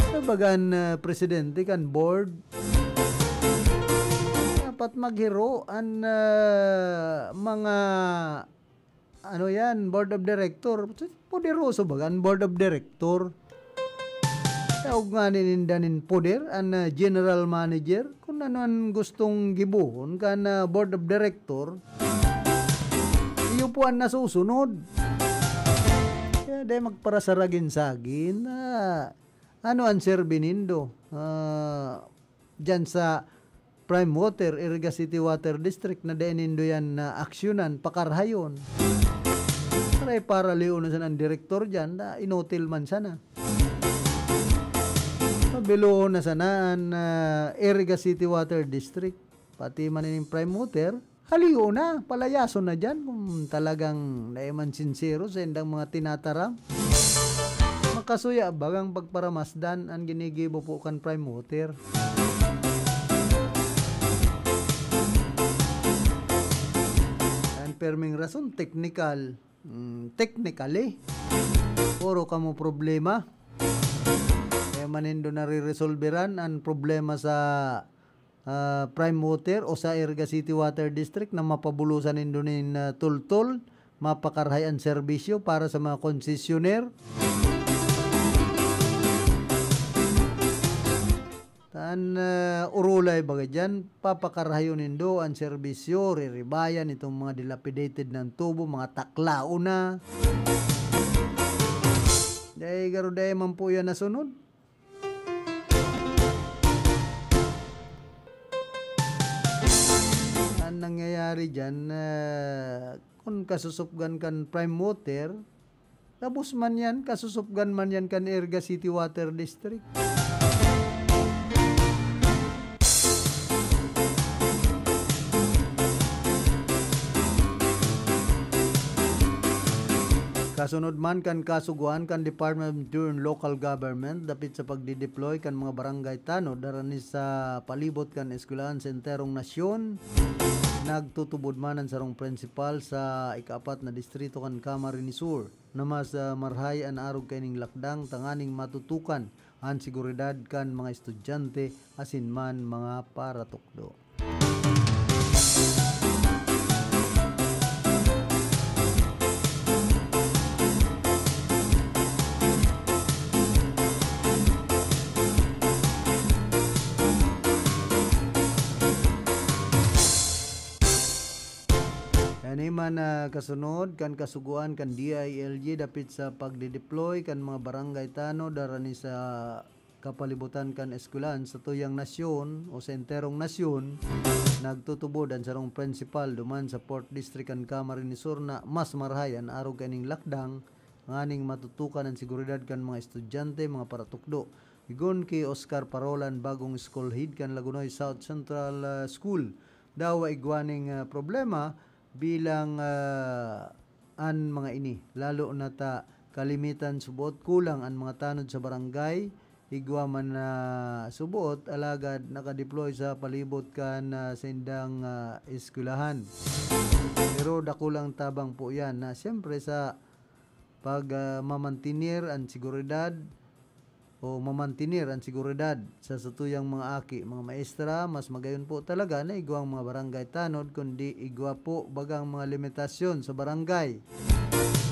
Sa bagan, ah, presidente kan board. Dapat maghiro an, ah, mga, ano yan, board of director. Poderoso baga an board of director? Daog nga nininda nin poder an, ah, general manager. Kun ano an gustong gibohon kan, ah, board of director, iyo po an nasusunod. Kaya dai magparasaragin-sagin. Ah, ano an serbi nindo, ah, dyan sa Prime Water, Iriga City Water District, na dai nindo yan na aksyonan, pakarhayon? Aray, paralion na sana an direktor dyan, na inutil man sana. Pabilohon na sana an, ah, Iriga City Water District, pati man ining Prime Water, halion na, palayason na dyan kung talagang dai man sinsero sa indang mga tinataram. Makasuya bagang pagparamasdan an ginigibo po kan Prime Water? An perming rason, teknikal. Mm, technically, puro kamo problema. Kaya man nindo nariresolberan an problema sa, ah, Prime Water o sa Iriga City Water District na mapabulosan nindo nin, ah, tultol, mapakarhay an serbisyo para sa mga konsesyoner. Tan, ah, Orolay baga diyan, papakarhayon nindo an serbisyo, riribayan itong mga dilapidated na tubo, mga taklaon na. Dai, garo dai man po yan nasunod. An nangyayari diyan, ah, kun kasusupgan kan Prime Water, gabos man yan, kasusupgan man yan kan Iriga City Water District. Kasunod man kan kasugoan kan Department of Interior and Local Government dapit sa pagdi-deploy kan mga barangay tanod harani sa palibot kan eskwelahan sa enterong nasyon, nagtutubod man an sarong prensipal sa ikaapat na distrito kan Camarines Sur na mas, ah, marhay an arog kaining lakdang tanganing matutukan an seguridad kan mga estudyante asin man mga paratukdo. Kani man, ah, kasunod kan kasugoan kan D I L G dapit sa pagde-deploy kan mga barangay tanod darani sa kapalibutan kan eskwelahan sa tuyang nasyon o sa enterong nasyon, nagtutubod an sarong prensipal duman sa Fourth District kan Camarines Sur na mas marahay an arog kaining lakdang nganing matutukan an seguridad kan mga estudyante, mga paratukdo. Igon ki Oscar Parola, an bagong school head kan Lagonoy South Central, ah, School, dawa igwa ning, ah, problema bilang, ah, an mga ini, lalo na ta kalimitan subot kulang an mga tanod sa barangay, igwa man na subot, alagad nakadeploy sa palibot kan, ah, saindang, ah, eskwelahan. Pero dakulang tabang po yan na siyempre sa pag, ah, mamantener an seguridad o mamantener an seguridad sa satuyang mga aki, mga maestra, mas magayon po talaga na igwang mga barangay tanod, kundi igwa po bagang mga limitasyon sa barangay.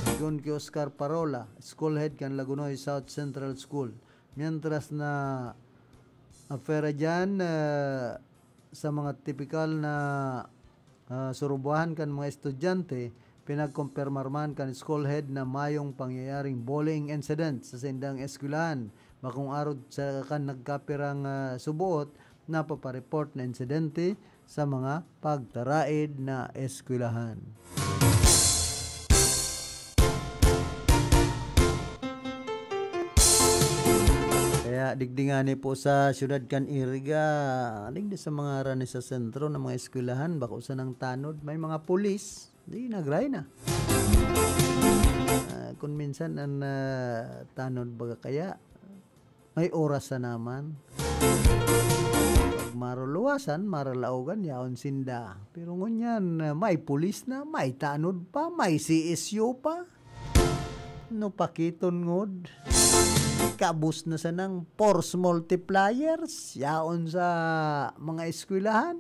Sigon ki Oscar Parola, school head kan Lagonoy South Central School. Mientras na afera dyan, ah, sa mga tipikal na, ah, surubahan kan mga estudyante, pinagkumpirmar man kan school head na mayong pangyayaring bullying incident sa saindang eskwelahan. Bakong arog sa kan nagkapirang, ah, suboot, napapareport na insidente sa mga pagtaraid na eskwelahan. Kaya digdi ngani po sa siyudad kan Iriga, digdi sa mga harani sa sentro na mga eskwelahan, bako sanang tanod, may mga pulis, di nagray na. Ah, kun minsan an, ah, tanod baga kaya, may oras na naman. Pag maruluwasan, maralaogan, yaon sinda. Pero ngunyan, ah, may pulis na, may tanod pa, may C S U pa. No, pakiton ngod. Kabos na sanang force multipliers, yaon sa mga eskwelahan.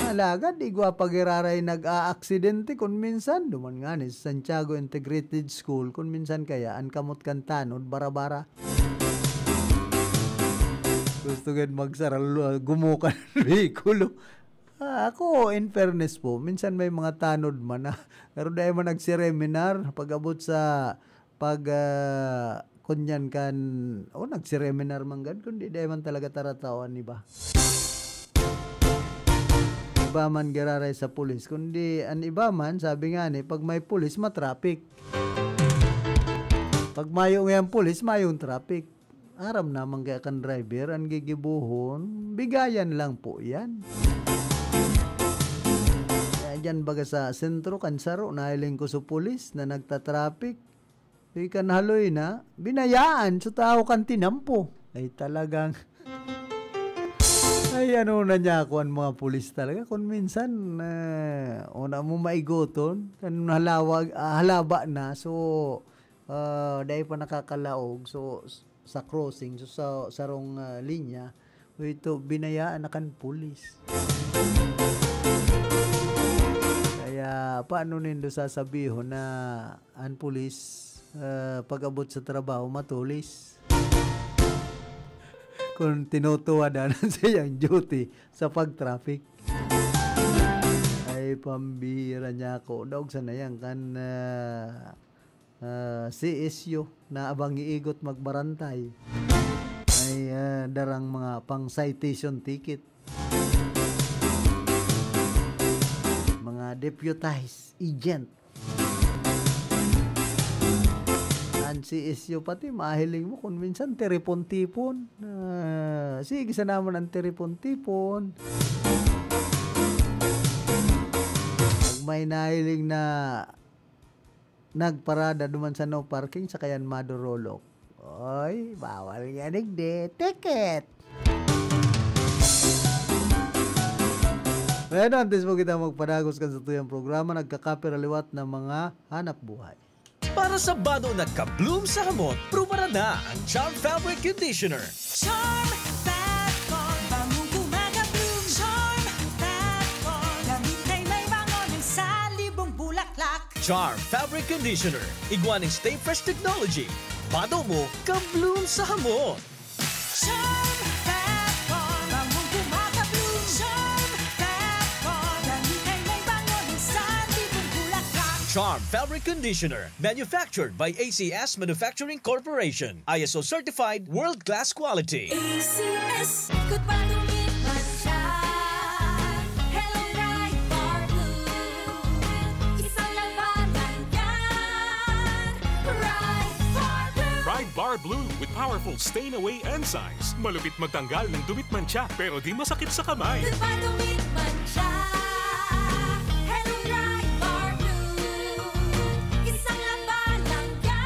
Alagad igwa pa giraray nag-aaksidente kun minsan. Duman ngani sa Santiago Integrated School, kun minsan kaya an kamot kan tanod, bara-bara. Gusto gad magsaralo, gumukan an behikulo. Ah, ako, in fairness po, minsan may mga tanod man na, pero dai man nagsireminar pag-abot sa pag, ah, kunyan kan, o nagsireminar man gad, kundi dai man talaga tarataw an iba. Iba man giraray sa pulis, kundi an iba man, sabi ngani, pag may pulis, matraffic. Pag mayo ngayan pulis, mayong traffic. Aram naman kaya kan driver, an gigibohon, bigayan lang po yan. Kaya dyan baga sa sentro, kan saro, nahiling ko sa pulis na nagtatraffic. Di kan haloy na, binayaan sa tao kan tinampo. Ay, talagang, ay, ano na niya ako, ang mga pulis talaga. Kung minsan, eh, una mo maigoton, kan halawag, ah, halaba na. So, ah, dai pa nakakalaog. So, s-, sa crossing, so, sa sarong, ah, linya, ito, binayaan na kan pulis. Kaya, paano nindo sasabihon na an pulis, ah, pag-abot sa trabaho, matulis? Kung tinutuwad an saiyang duty sa pag-traffic. Ay, pambihira niya ako. Daog sana yan kan, ah, ah, C S U na abang iigot magbarantay. May, ah, darang mga pang citation ticket. Mga deputized agent. An C S U pati, mahiling mo, kung minsan, tiripon-tipon. Ah, sige, sa naman ang tiripon-tipon. Pag may nahiling na nagparada duman sa no parking, sakayan madurolok. Oy, bawal yan, digdi. Ticket! Bueno, antes po kita magpadagos kan sa tuyang programa, nagkakapira liwat ng mga hanap buhay. Para sa bado na ka-bloom sa hamot, prubaran na ang Charm Fabric Conditioner. Charm Fat Ball, bangong gumagabloom. Charm Fat Ball, damit ay may bango ng sanlibong bulaklak. Charm Fabric Conditioner, igwa ning Stay Fresh Technology. Bado mo, ka-bloom sa hamot. Charm Fat Ball, bangong gumagabloom. Charm Fat Ball, damit ay may bango ng sanlibong bulaklak. Charm Fabric Conditioner, manufactured by A C S Manufacturing Corporation. I S O certified, world-class quality. A C S, ikot pa, dumit, mantsa. Hello, Pride Bar Blue. Isang labanan yan. Pride Bar Blue. Pride Bar Blue with powerful stain away enzymes. Malupit magtanggal ng dumit, mantsa, pero di masakit sa kamay. Ikot pa, dumit, mantsa. Hello, Pride Bar Blue. Isang labanan yan.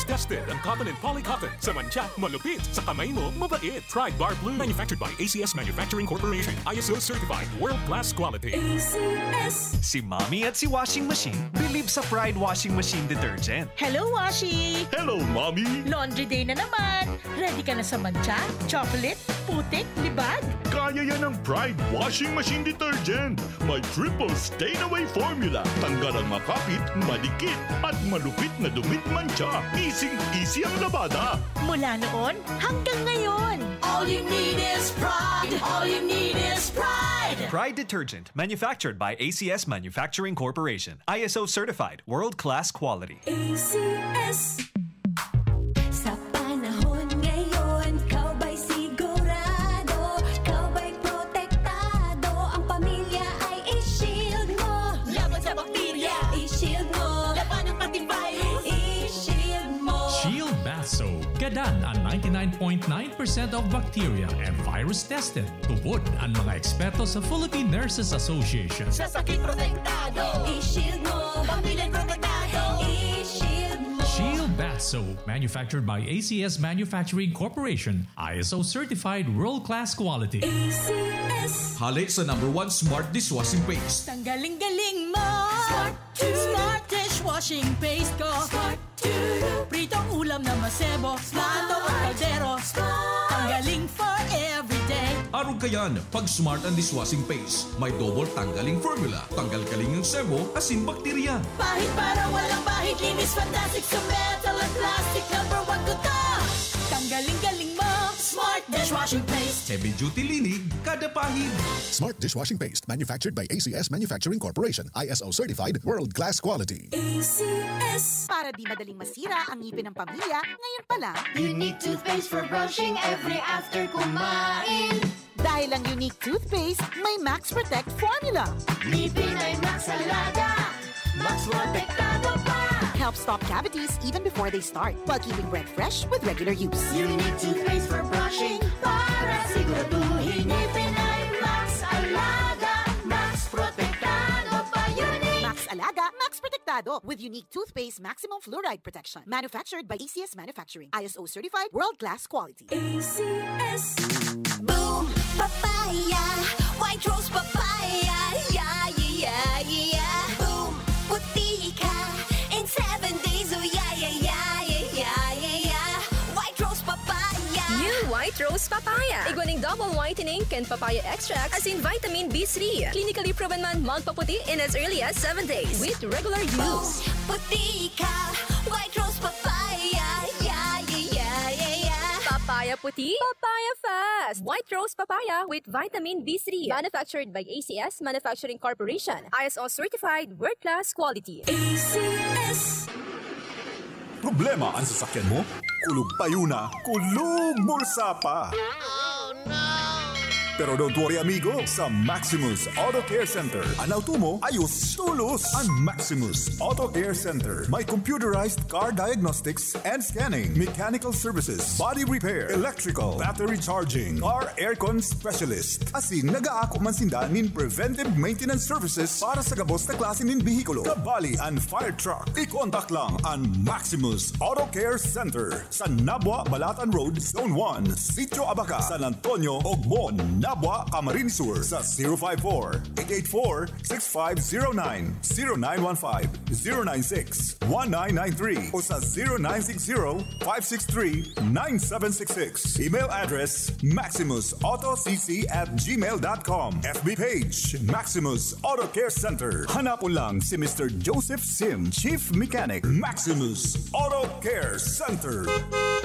Tested ang cotton and poly cotton. Sa mantsa, malupit. Sa kamay mo, mabait. Pride Bar Blue. Manufactured by A C S Manufacturing Corporation. I S O certified. World class quality. A C S. Si Mommy at si Washing Machine believe sa Pride Washing Machine Detergent. Hello, Washi! Hello, Mommy! Laundry day na naman! Ready ka na sa mantsa, chocolate, putik, libag? Kaya yan ng Pride Washing Machine Detergent. May triple stain away formula. Tanggal ang makapit, madikit, at malupit na dumit, mantsa. Easy-easy ang labada. Mula noon hanggang ngayon. All you need is Pride. All you need is Pride. Pride Detergent, manufactured by A C S Manufacturing Corporation. I S O certified, world-class quality. A C S. Sa panahon ngayon, ikaw ba'y sigurado? Ikaw ba'y protektado? Ang pamilya ay i-shield mo. Laban sa bakterya, i-shield mo. Laban ng antivirus, i-shield mo. Shield Bath Soap. Gadan ang ninety-nine point nine percent of bacteria and virus tested. Tubod ang mga eksperto sa Philippine Nurses Association. Sa sakit protektado, i-shield mo. Pamilya protektado, i-shield mo. Shield Bath Soap, manufactured by A C S Manufacturing Corporation, I S O certified world-class quality. A C S. Hale sa number one smart dishwashing paste. Tanggaling-galing mo. Smart, smart dishwashing paste ko. Smart. Pritong ulam na masebo, plato o kaldero. Ang galing for everyday. Arog kayan, pag Smart ang dishwashing paste. May double tanggaling formula. Tanggal kaling ang sebo, asin bakterya. Pahid para walang bahid, linis fantastic sa metal at plastic. Number one ko to. Tanggaling-galing mo, Smart dishwashing paste. Heavy duty linig, kada pahid. Smart dishwashing paste, manufactured by A C S Manufacturing Corporation, I S O certified, world class quality. A C S. Para di madaling masira ang ngipin ng pamilya, ngayon pa lang. Unique toothpaste for brushing every after kumain. Dahil ang Unique Toothpaste may Max Protect Formula. Ngipin ay Max Alaga, Max Protektado pa. Help stop cavities even before they start, while keeping breath fresh with regular use. Unique Toothpaste for brushing para siguraduhin ngipin ay Max Alaga, Max Protektado pa. Unique. Max Alaga, Max Protektado with Unique Toothpaste Maximum Fluoride Protection. Manufactured by A C S Manufacturing. I S O certified, world class quality. A C S. Boom! Papaya! White Rose Papaya! Yeah, yeah, yeah, yeah! Boom! Puti ka in seven days! Oh, yeah, yeah, yeah, yeah, yeah, yeah, yeah! White Rose Papaya! New White Rose Papaya! Igwa ning double whitening kan papaya extract asin vitamin B three. Clinically proven man magpaputi in as early as seven days with regular use. Boom! Puti ka! White Rose Papaya! Yeah, yeah, yeah, yeah, yeah! Papaya puti, papaya fast! White Rose Papaya with vitamin B three. Manufactured by A C S Manufacturing Corporation. I S O certified, world class quality. A C S. Problema ang sasakyan mo? Kulog payo na, kulog bulsa pa. Pero don't worry, amigo. Sa Maximus Auto Care Center, an auto mo, ayos tolos. An Maximus Auto Care Center may computerized car diagnostics and scanning, mechanical services, body repair, electrical, battery charging, car aircon specialist. Asin nag-aako man sinda nin preventive maintenance services para sa gabos na klase nin behikulo, kabali an fire truck. I-contact lang an Maximus Auto Care Center sa Nabua, Balatan Road, Zone one, Sitio Abaca, San Antonio, Ogmon, Tabua, Camarines Sur sa zero five four, eight eight four, six five zero nine, zero nine one five, zero nine six, one nine nine three o sa zero nine six zero, five six three, nine seven six six. Email address, maximus auto c c at gmail dot com. F B page, Maximus Auto Care Center. Hanapon lang si Mister Joseph Sim, Chief Mechanic, Maximus Auto Care Center.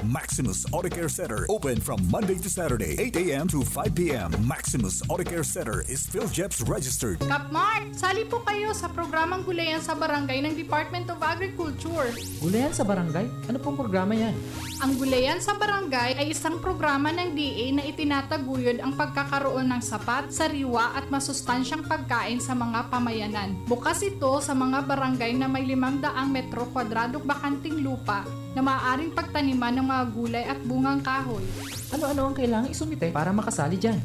Maximus Auto Care Center, open from Monday to Saturday, eight a m to five p m. Maximus Auto Care Center is PhilGEPS registered. Kapmart, sali po kayo sa programang Gulayan sa Barangay ng Department of Agriculture. Gulayan sa Barangay? Ano pong programa yan? Ang Gulayan sa Barangay ay isang programa ng D A na itinataguyod ang pagkakaroon ng sapat, sariwa at masustansyang pagkain sa mga pamayanan. Bukas ito sa mga barangay na may limang daang metro kwadradong bakanting lupa na maaaring pagtaniman ng mga gulay at bungang kahoy. Ano-ano ang kailangang isumite para makasali dyan?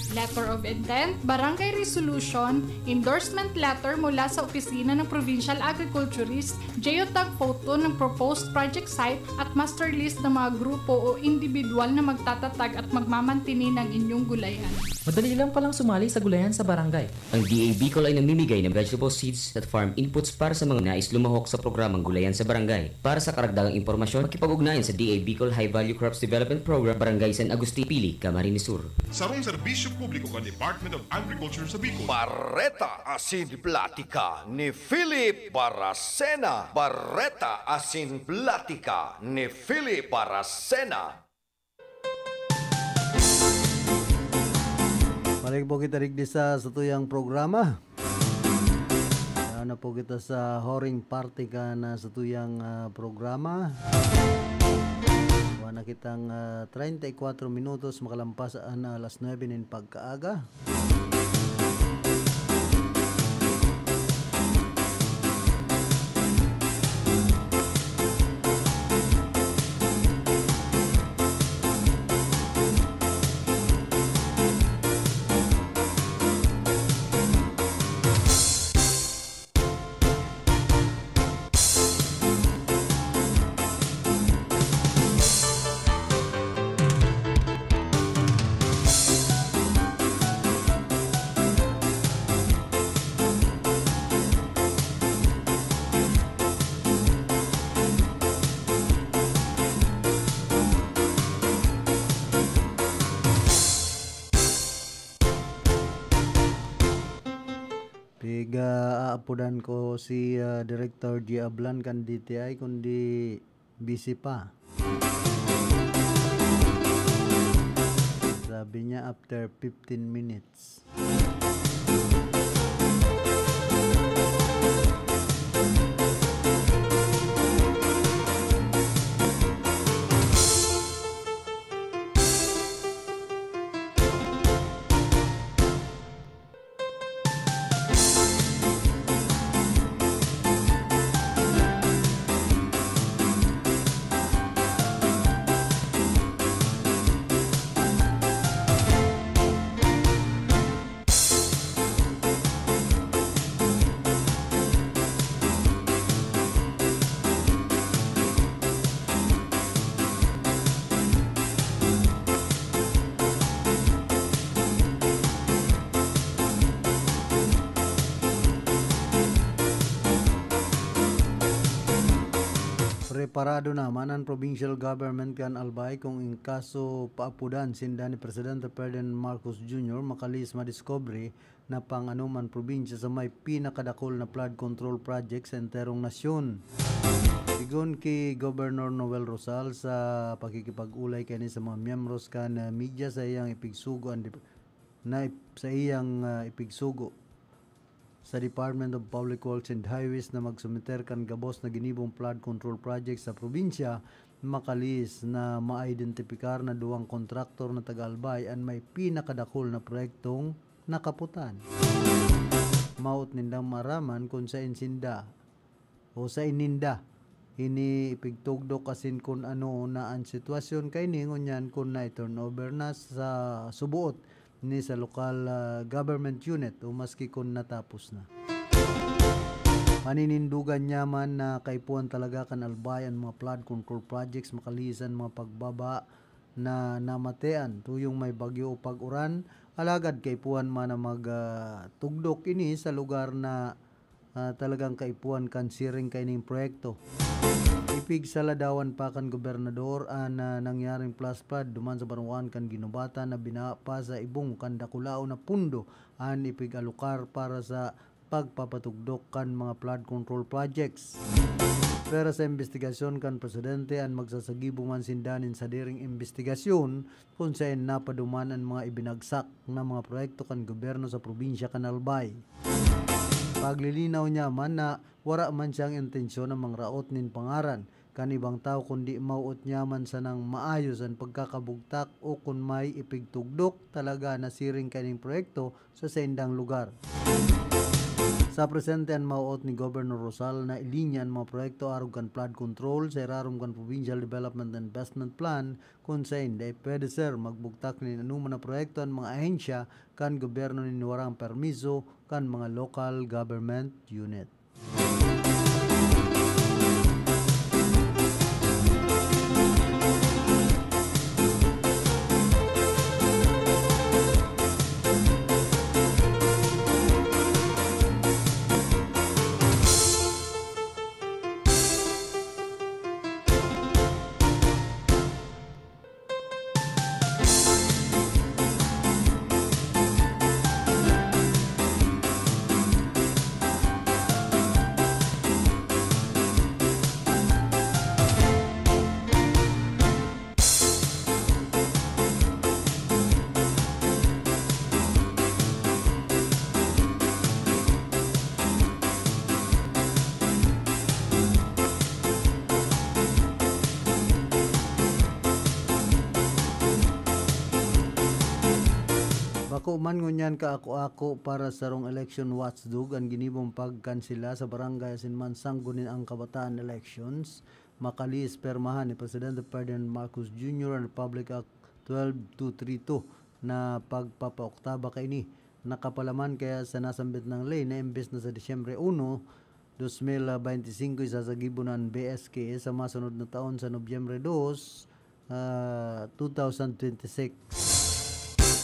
Letter of intent, barangay resolution, endorsement letter mula sa opisina ng provincial agriculturist, geotag photo ng proposed project site at master list ng mga grupo o individual na magtatatag at magmamantini ng inyong gulayan. Madali lang palang sumali sa Gulayan sa Barangay. Ang D A Bicol ay namimigay ng vegetable seeds at farm inputs para sa mga nais lumahok sa programang Gulayan sa Barangay. Para sa karagdagang impormasyon, makipag-ugnayan sa D A Bicol High Value Crops Development Program, Barangay San Agustin, Pili, Camarines Sur. Sarong serbisyo publiko kan Department of Agriculture sa Bicol. Bareta asin Platika ni Philip Baracena. Bareta asin Platika ni Philip Baracena. Balik po kita digdi sa satuyang programa. Ano po kita sa huring parte kan satuyang, ah, programa. Wala na kitang, ah, treinta y cuatro minutos makalampas an alas nuebe nin pagkaaga. Pig-aapodan ko si, ah, Director G. Ablan kan D T I, kundi busy pa. Sabi niya, after fifteen minutes. Preparado naman an provincial government kan Albay kung in kaso paapodan sinda ni Presidente Ferdinand Marcos Junior makalihis madiskubre na pang-anom an probinsya sa may pinakadakul na flood control project sa enterong nasyon. Sigon ki Governor Noel Rosal, sa pakikipag-olay kaini sa mga miyembros kan, ah, media, sa iyang ipigsugo an dep-, na ip-, sa iyang, ah, ipigsugo sa Department of Public Works and Highways na magsumiter kan gabos na ginibong flood control project sa probinsya, makalihis na maidentipikar na duwang kontraktor na taga-Albay an may pinakadakul na proyektong nakaputan. Maot nindang maaraman kun saen sinda o saen ninda ini ipigtugdok asin kun ano na an sitwasyon kaini ngunyan kun nai-turnover na sa suboot ni sa lokal, ah, government unit o maski kun natapos na. Paninindogan niya man na kaipuhan talaga kan Albay an mga flood control projects makalihis an mga pagbaba na namatean tuyong may bagyo o pag-uran Alagad kaipuhan man na mag, ah, tugdok ini sa lugar na, ah, talagang kaipuhan kan siring kaining proyekto. Ipigsaladawan pa kan gobernador an, ah, nangyaring flash flood duman sa banwaan kan Guinobatan na binaha pa sa ibong kan dakulaon na pundo an ipig-alokar para sa pagpapatugdok kan mga flood control projects. Pero sa imbestigasyon kan presidente, an magsasagibo man sinda nin sadiring imbestigasyon kun saen napaduman an mga ibinagsak na mga proyekto kan gobyerno sa probinsya kan Albay. Paglilinaw niya man na wara man siyang intensyon na mangraot nin pangaran kan ibang tawo, kundi mawot niya man sanang maayos an pagkakabugtak o kun may ipigtugdok talaga na siring kaining proyekto sa saindang lugar. Sa presente, an mawot ni Governor Rosal na ilinya an mga proyekto arog kan flood control sa irarom kan Provincial Development Investment Plan, kun saen dai pwede, sir, magbugtak nin anoman na proyekto an mga ahensya kan gobyerno nin warang permiso kan mga local government unit. Bako man ngunyan kaako-ako para sa sarong election watchdog an ginibong pagkansela sa barangay asin man sangguniang kabataan elections, makalihis pirmahan ni Presidente Ferdinand Marcos Junior an Republic Act twelve two three two na pagpapaoktaba kaini. Nakapalaman kaya sa nasambit na ley na imbes na sa Disyembre uno, dos mil beinti singko, isasagibo na an B S K sa masunod na taon sa Nobyembre dos, ah, two thousand twenty-six.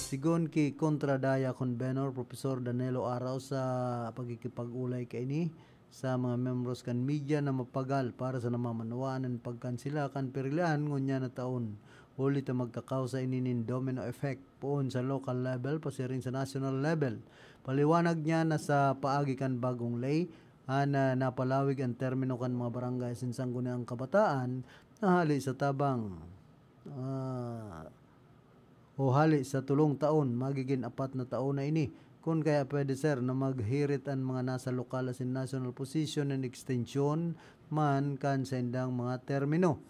Sigon ki Kontra Daya Convenor Professor Danilo Araw sa pakikipag-olay kaini sa mga miyembros kan media na mapagal para sa namamanwaan an pagkansela kan pirilaan ngunyan na taon, huli ta magkakausa ini nin domino effect poon sa local level pasiring sa national level. Paliwanag niya na sa paagi kan bagong ley, an, ah, napalawig an termino kan mga barangay asin sangguniang kabataan na hali sa tabang, ah, o hali sa tolong taon, magigin apat na taon na ini. Kun kaya pwede, sir, na maghirit an mga nasa lokal asin national position nin ekstensyon man kan saindang mga termino.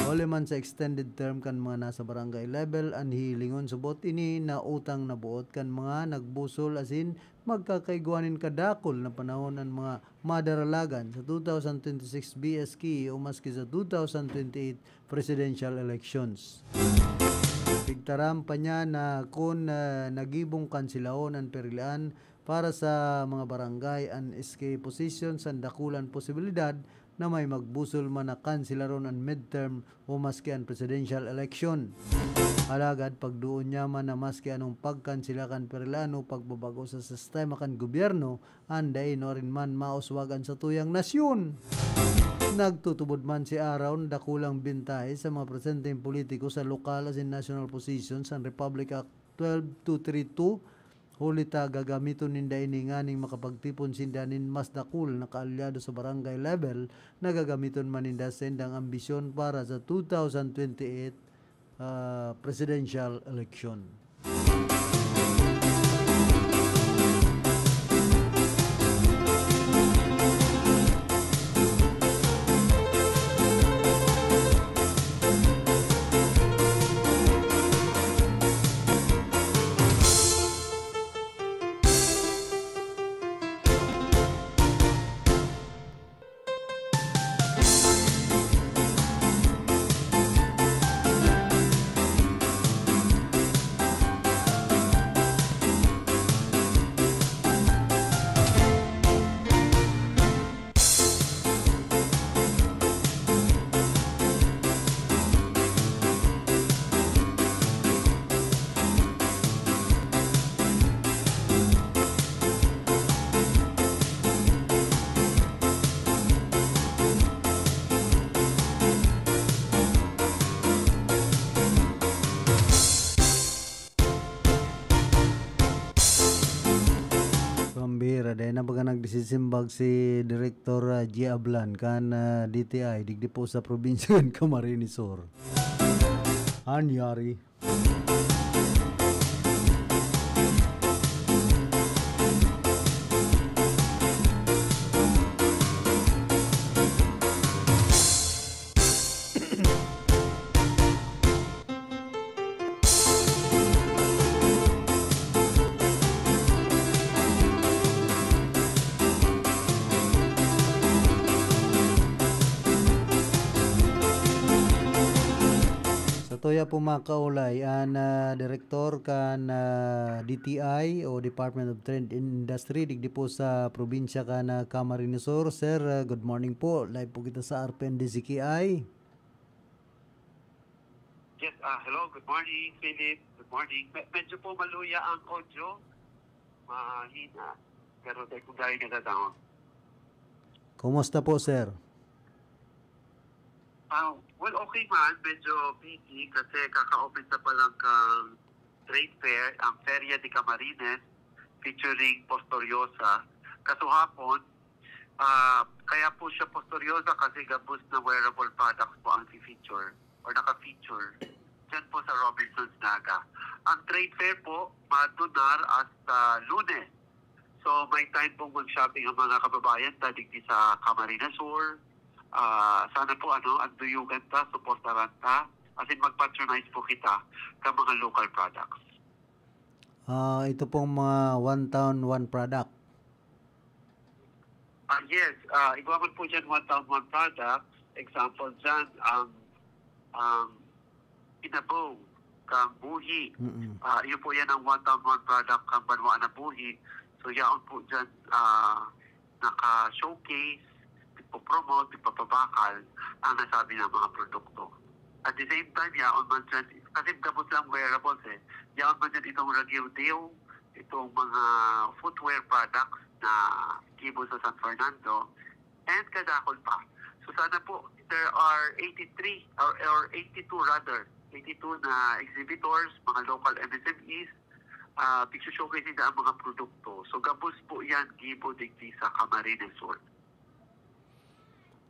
Huli man sa extended term kan mga nasa barangay level, an hihilingon subot ini na utang na boot kan mga nagbusol asin magkakaigwa nin kadakul na panahon an mga madaralagan sa two thousand twenty-six B S K o maski sa two thousand twenty-eight presidential elections. Pigtaram pa niya na kun, ah, nagibong kanselahon an pirilaan para sa mga barangay an S K position, sa dakulang posibilidad na may magbusol man na kanselaron an midterm o maski an presidential election. Alagad pagdoon niya man na maski anong pagkansela kan pirilaan o pagbabago sa sistema kan gobyerno, an dai nuarin man mauswag an satuyang nasyon. Nagtutubod man si Araw na dakulang bintahe sa mga presenteng politiko sa lokal asin national position sa Republic Act twelve two three two, huli ta gagamiton ninda ini nganing makapagtipon sinda nin mas dakul na kaalyado sa barangay level na gagamiton man ninda sa indang ambisyon para sa two thousand twenty-eight, ah, presidential election. Nabaga nagdisisimbag si Direktor, ah, G. Ablan kan, ah, D T I, digdi po sa probinsya kan Camarines Sur. Anyari. Sa tuya po, mga kaulay, an, ah, direktor kan, ah, D T I o Department of Trade and Industry digdi po sa probinsya kan, ah, Camarines Sur. Sir, ah, good morning po. Live po kita sa R P N D Z K I. Yes, ah, hello, good morning, Philip. Good morning. Me-, medyo po maluya ang audio. Mahina. Pero dahil kung gaya nagdadangog. Kumusta po, sir? Ah, well, okay man. Medyo busy kasi kaka-open na pa lang kang trade fair, ang Feria de Camarines, featuring Postoriosa. Kaso hapon, ah, kaya po siya Postoriosa kasi gabos na wearable products po ang feature or naka-feature. Diyan po sa Robinsons Naga. Ang trade fair po, madunar hasta Lunes. So, may time pong mag-shopping ang mga kababayan ta digdi sa Camarines Sur. Ah, sana po, ano, ang duyugan ta, suportaran ta. As in, mag-patronize po kita ka mga local products. Ah, ito pong mga one town, one product. Ah, yes. Ah, igwa man po dyan one town, one product. Example dyan, ang, ang kinabaw, kang buhi. Mm-mm. Ah, iyo po yan ang one town, one product kang banwa na buhi. So, yaon po dyan, ah, naka-showcase, nagpo-promote, nagpapabakal ang nasabi ng mga produkto. At the same time, yaon man dyan, kasi gabos lang wearables eh. Yaon man dyan itong ragiw-diw, itong mga footwear products na gibo sa San Fernando, and kadakol pa. So sana po, there are eighty-three or, or eighty-two rather, eighty-two na exhibitors, mga local M S M Es, ah, pigso-showcase nila ang mga produkto. So gabos po yan, gibo digdi sa Camarines Sur.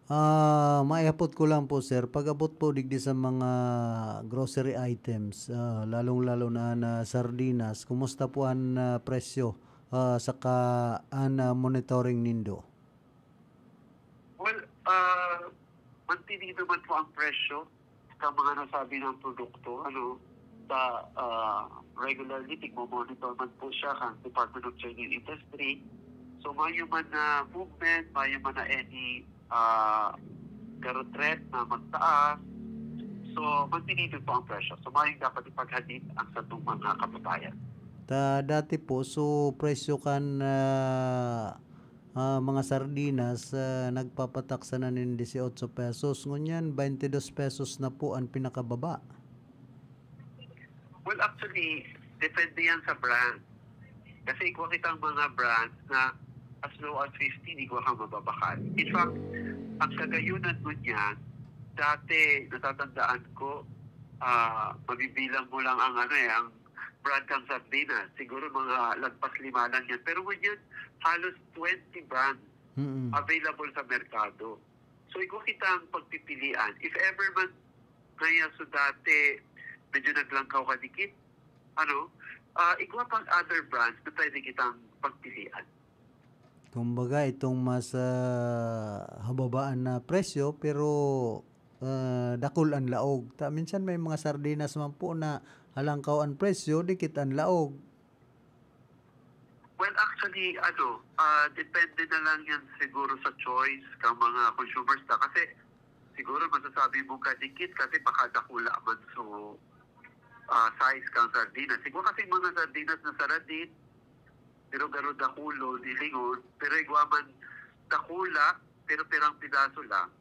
Ah, maihapot ko lang po, sir, pag-abot po digdi sa mga grocery items, ah, lalong-lalo na, na sardinas, kumusta po an, ah, presyo, ah, saka an, ah, monitoring nindo? Well, ah, mantinido man po ang presyo sa mga nasabi ng produkto, ano, sa, ah, regularly, tigmo-monitor man po siya kan Department of Trade and Industry. So, mayo man na movement, mayo man na any, ah, garo threat na magtaas. So, mantinido po ang presyo. So, mayong dapat ipaghadid ang satong mga kababayan. Ta, dati po, so, presyo kan, ah, ah, mga sardinas, ah, nagpapataksa na nin dieciocho pesos. Ngunyan, twenty dos pesos na po ang pinakababa. Well, actually, depende yan sa brand. Kasi igwa kitang mga brands na as low as fifty, igwa kang mababakal. In fact, ang kagayunan ngunyan, dati, natatandaan ko, ah, mabibilang mo lang ang, ano eh, ang brand ng sardinas. Siguro mga lagpas lima lang yan. Pero ngunyan, halos twenty brands Mm-mm. available sa merkado. So, igwa kitang pagpipilian. If ever man, kaya so dati, medyo naglangkaw ka dikit, ano, ah, igwa pang other brands na pwede kitang pagpilian. Kumbaga, itong mas, ah, hababaan na presyo, pero, ah, dakul an laog. Ta-, minsan may mga sardinas man po na halangkaw an presyo, dikit an laog. Well, actually, ano, ah, depende na lang yan siguro sa choice ng mga consumers na. Kasi siguro masasabi mo kadikit kasi baka dakula man so, ah, size kang sardinas. Siguro kasi mga sardinas na saradit, pero garo dakulon, hilingon, pero igwa man dakula, pero pirang pidaso lang.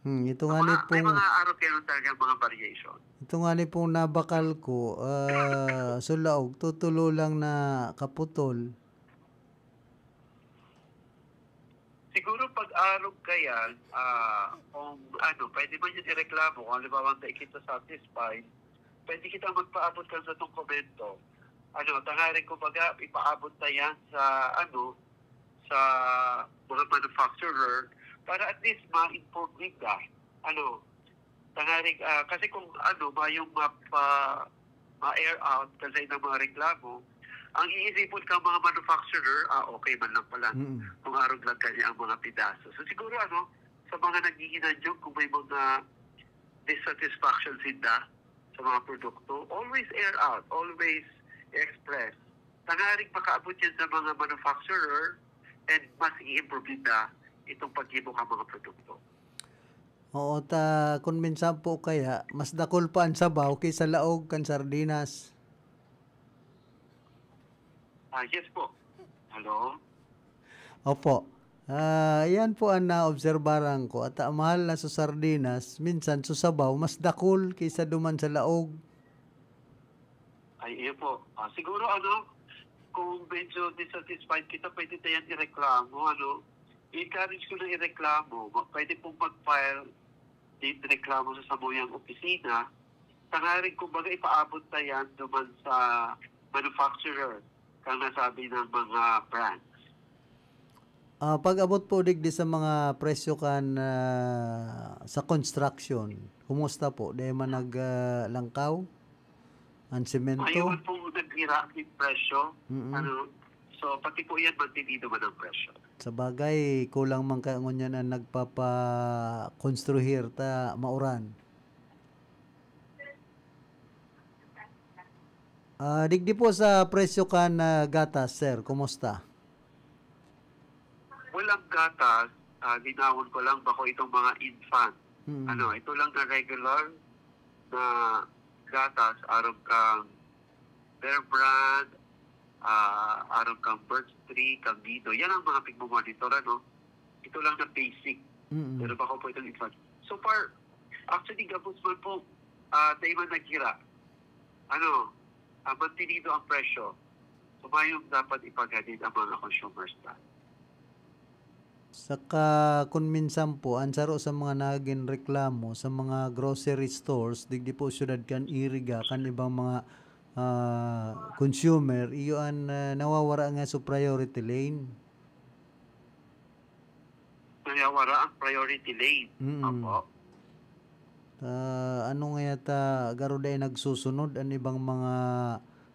Hmm, ito Ang nga ni mga, may pong mga araw kayo talagang mga variation. Ito nga ni pong nabakal ko, ah, sulaog, tutulo lang na kaputol. Siguro pag arog ka yan, ah, kung ano, pwede mo yun ireklamo. Kung halimbawa, hindi kita satisfied, pwede kita magpaabot kan sa itong komento. Ano, tangaring kumbaga, ipaabot na yan sa, ano, sa mga manufacturer para at least ma-inform ninda. Ano, tangaring, ah, kasi kung ano, mayong mapa-, ma-air out kasi ng mga reklamo, ang iisipon ka mga manufacturer, ah, okay man lang pala Mm. kung arog lang kanya ang mga pidaso. So siguro ano, sa mga naghihinanyog, kung may mga dissatisfaction sila sa mga produkto, always air out, always express. Tangaring makaabot yan sa mga manufacturer and mas i-improve nila itong paggibo kan mga produkto. Oo, ta kun minsan po kaya, mas dakul pa an sabaw ki sa laog kan sardinas. Ah, yes po. Hello? Opo. Ah, iyan po an naobserbaran ko. At, ah, mahal na sa sardinas, minsan sa sabaw, mas dakul kaysa duman sa laog. Ay, iyo po. Ah, siguro ano, kung medyo dissatisfied kita, pwede ta yan ireklamo, ano. I-encourage ko na ireklamo. Ma-, pwede pong mag-file din reklamo sa samuyang opisina. Tangaring, kumbaga, ipaabot na yan duman sa manufacturer, kang nasabi ng mga brands. Ah, pag-abot po digdi sa mga presyo kan, ah, sa construction, kumusta po? Di man nag, ah, langkaw? An semento? Mayroon pong naghira ang presyo. Mm-mm. Ano, so, pati po yan, mantinido man ang presyo. Sa bagay, kulang man kaya ngunyan ang nagpapakonstruhir ta mauran. Ah, digdi po sa presyo kan, ah, gatas, sir, kumusta? Walang gatas, ah, linawon ko lang, bako itong mga infant. Mm. Ano, ito lang na regular na gatas, arog kang Bear Brand, ah, arog kang Birch Tree, kang Nido. Yan ang mga pigmamonitor, ano? Ito lang na basic. Mm-mm. Pero bako po itong infant. So far, actually, gabos man po, ah, dahil man naghira. Ano, ah, mantinido ang presyo. So, mayong dapat ipaghatid ang mga consumers na. Saka, kun minsan po, an saro sa mga nagin reklamo sa mga grocery stores, digdi po siyudad kan Iriga, kan ibang mga, ah, consumer, iyo an, ah, nawawara nga sa priority lane. Nawawara ang priority lane. Mm. Opo. Ah, ano nga yata, garo dai nagsusunod an ibang mga,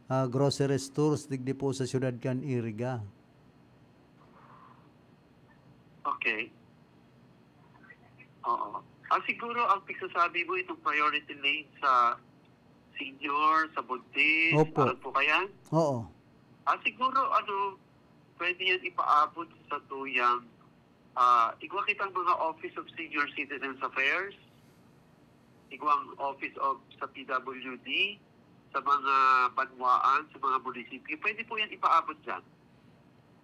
ah, grocery stores digdi po sa siyudad kan Iriga? Okay. Oo. Ah, siguro ang pigsasabi mo itong priority lane sa senior, sa buntis, Opo. Ano po kaya? Oo. Ah, siguro, ano, pwede yan ipaabot sa tuyang, ah, igwa kitang mga Office of Senior Citizens Affairs, igwang Office of sa P W D, sa mga banwaan, sa mga munisipyo. Pwede po yan ipaabot dyan.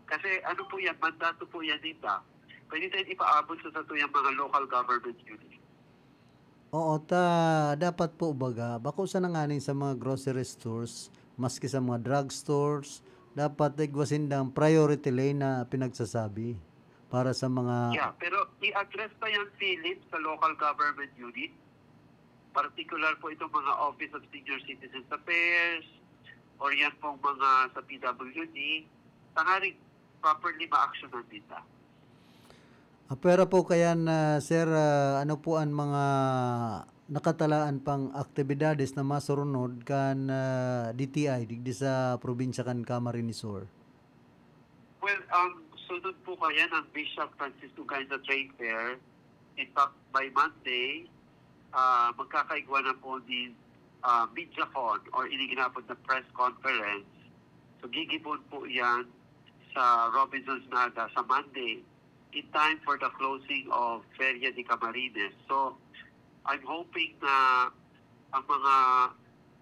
Kasi ano po yan, mandato po yan nila. Pwede tayo ipaabot sa satuyang mga local government unit. Oo, ta dapat po baga, bako sana nganing sa mga grocery stores, maski sa mga drugstores, dapat igwa sindang priority lane na pinagsasabi para sa mga Yeah, pero i-address pa yan, Philip, sa local government unit. Particular po itong mga Office of Senior Citizens Affairs, or yan pong mga sa P W D, tangaring properly ma-actionan nila. Ah, pero po kayan, ah, sir, ah, ano po an mga nakatalaan pang aktibidades na masurunod kan, ah, D T I digdi sa probinsya kan Camarines Sur? Well, ang sunod po kaya ng Bishop Francisco Gainza Trade Fair, in fact, by Monday, ah, magkakaigwa na po ni, ah, MediaCon or iniginapod na press conference. So, gigibon po yan sa Robinsons Naga sa Monday in time for the closing of Feria de Camarines. So, I'm hoping na ang mga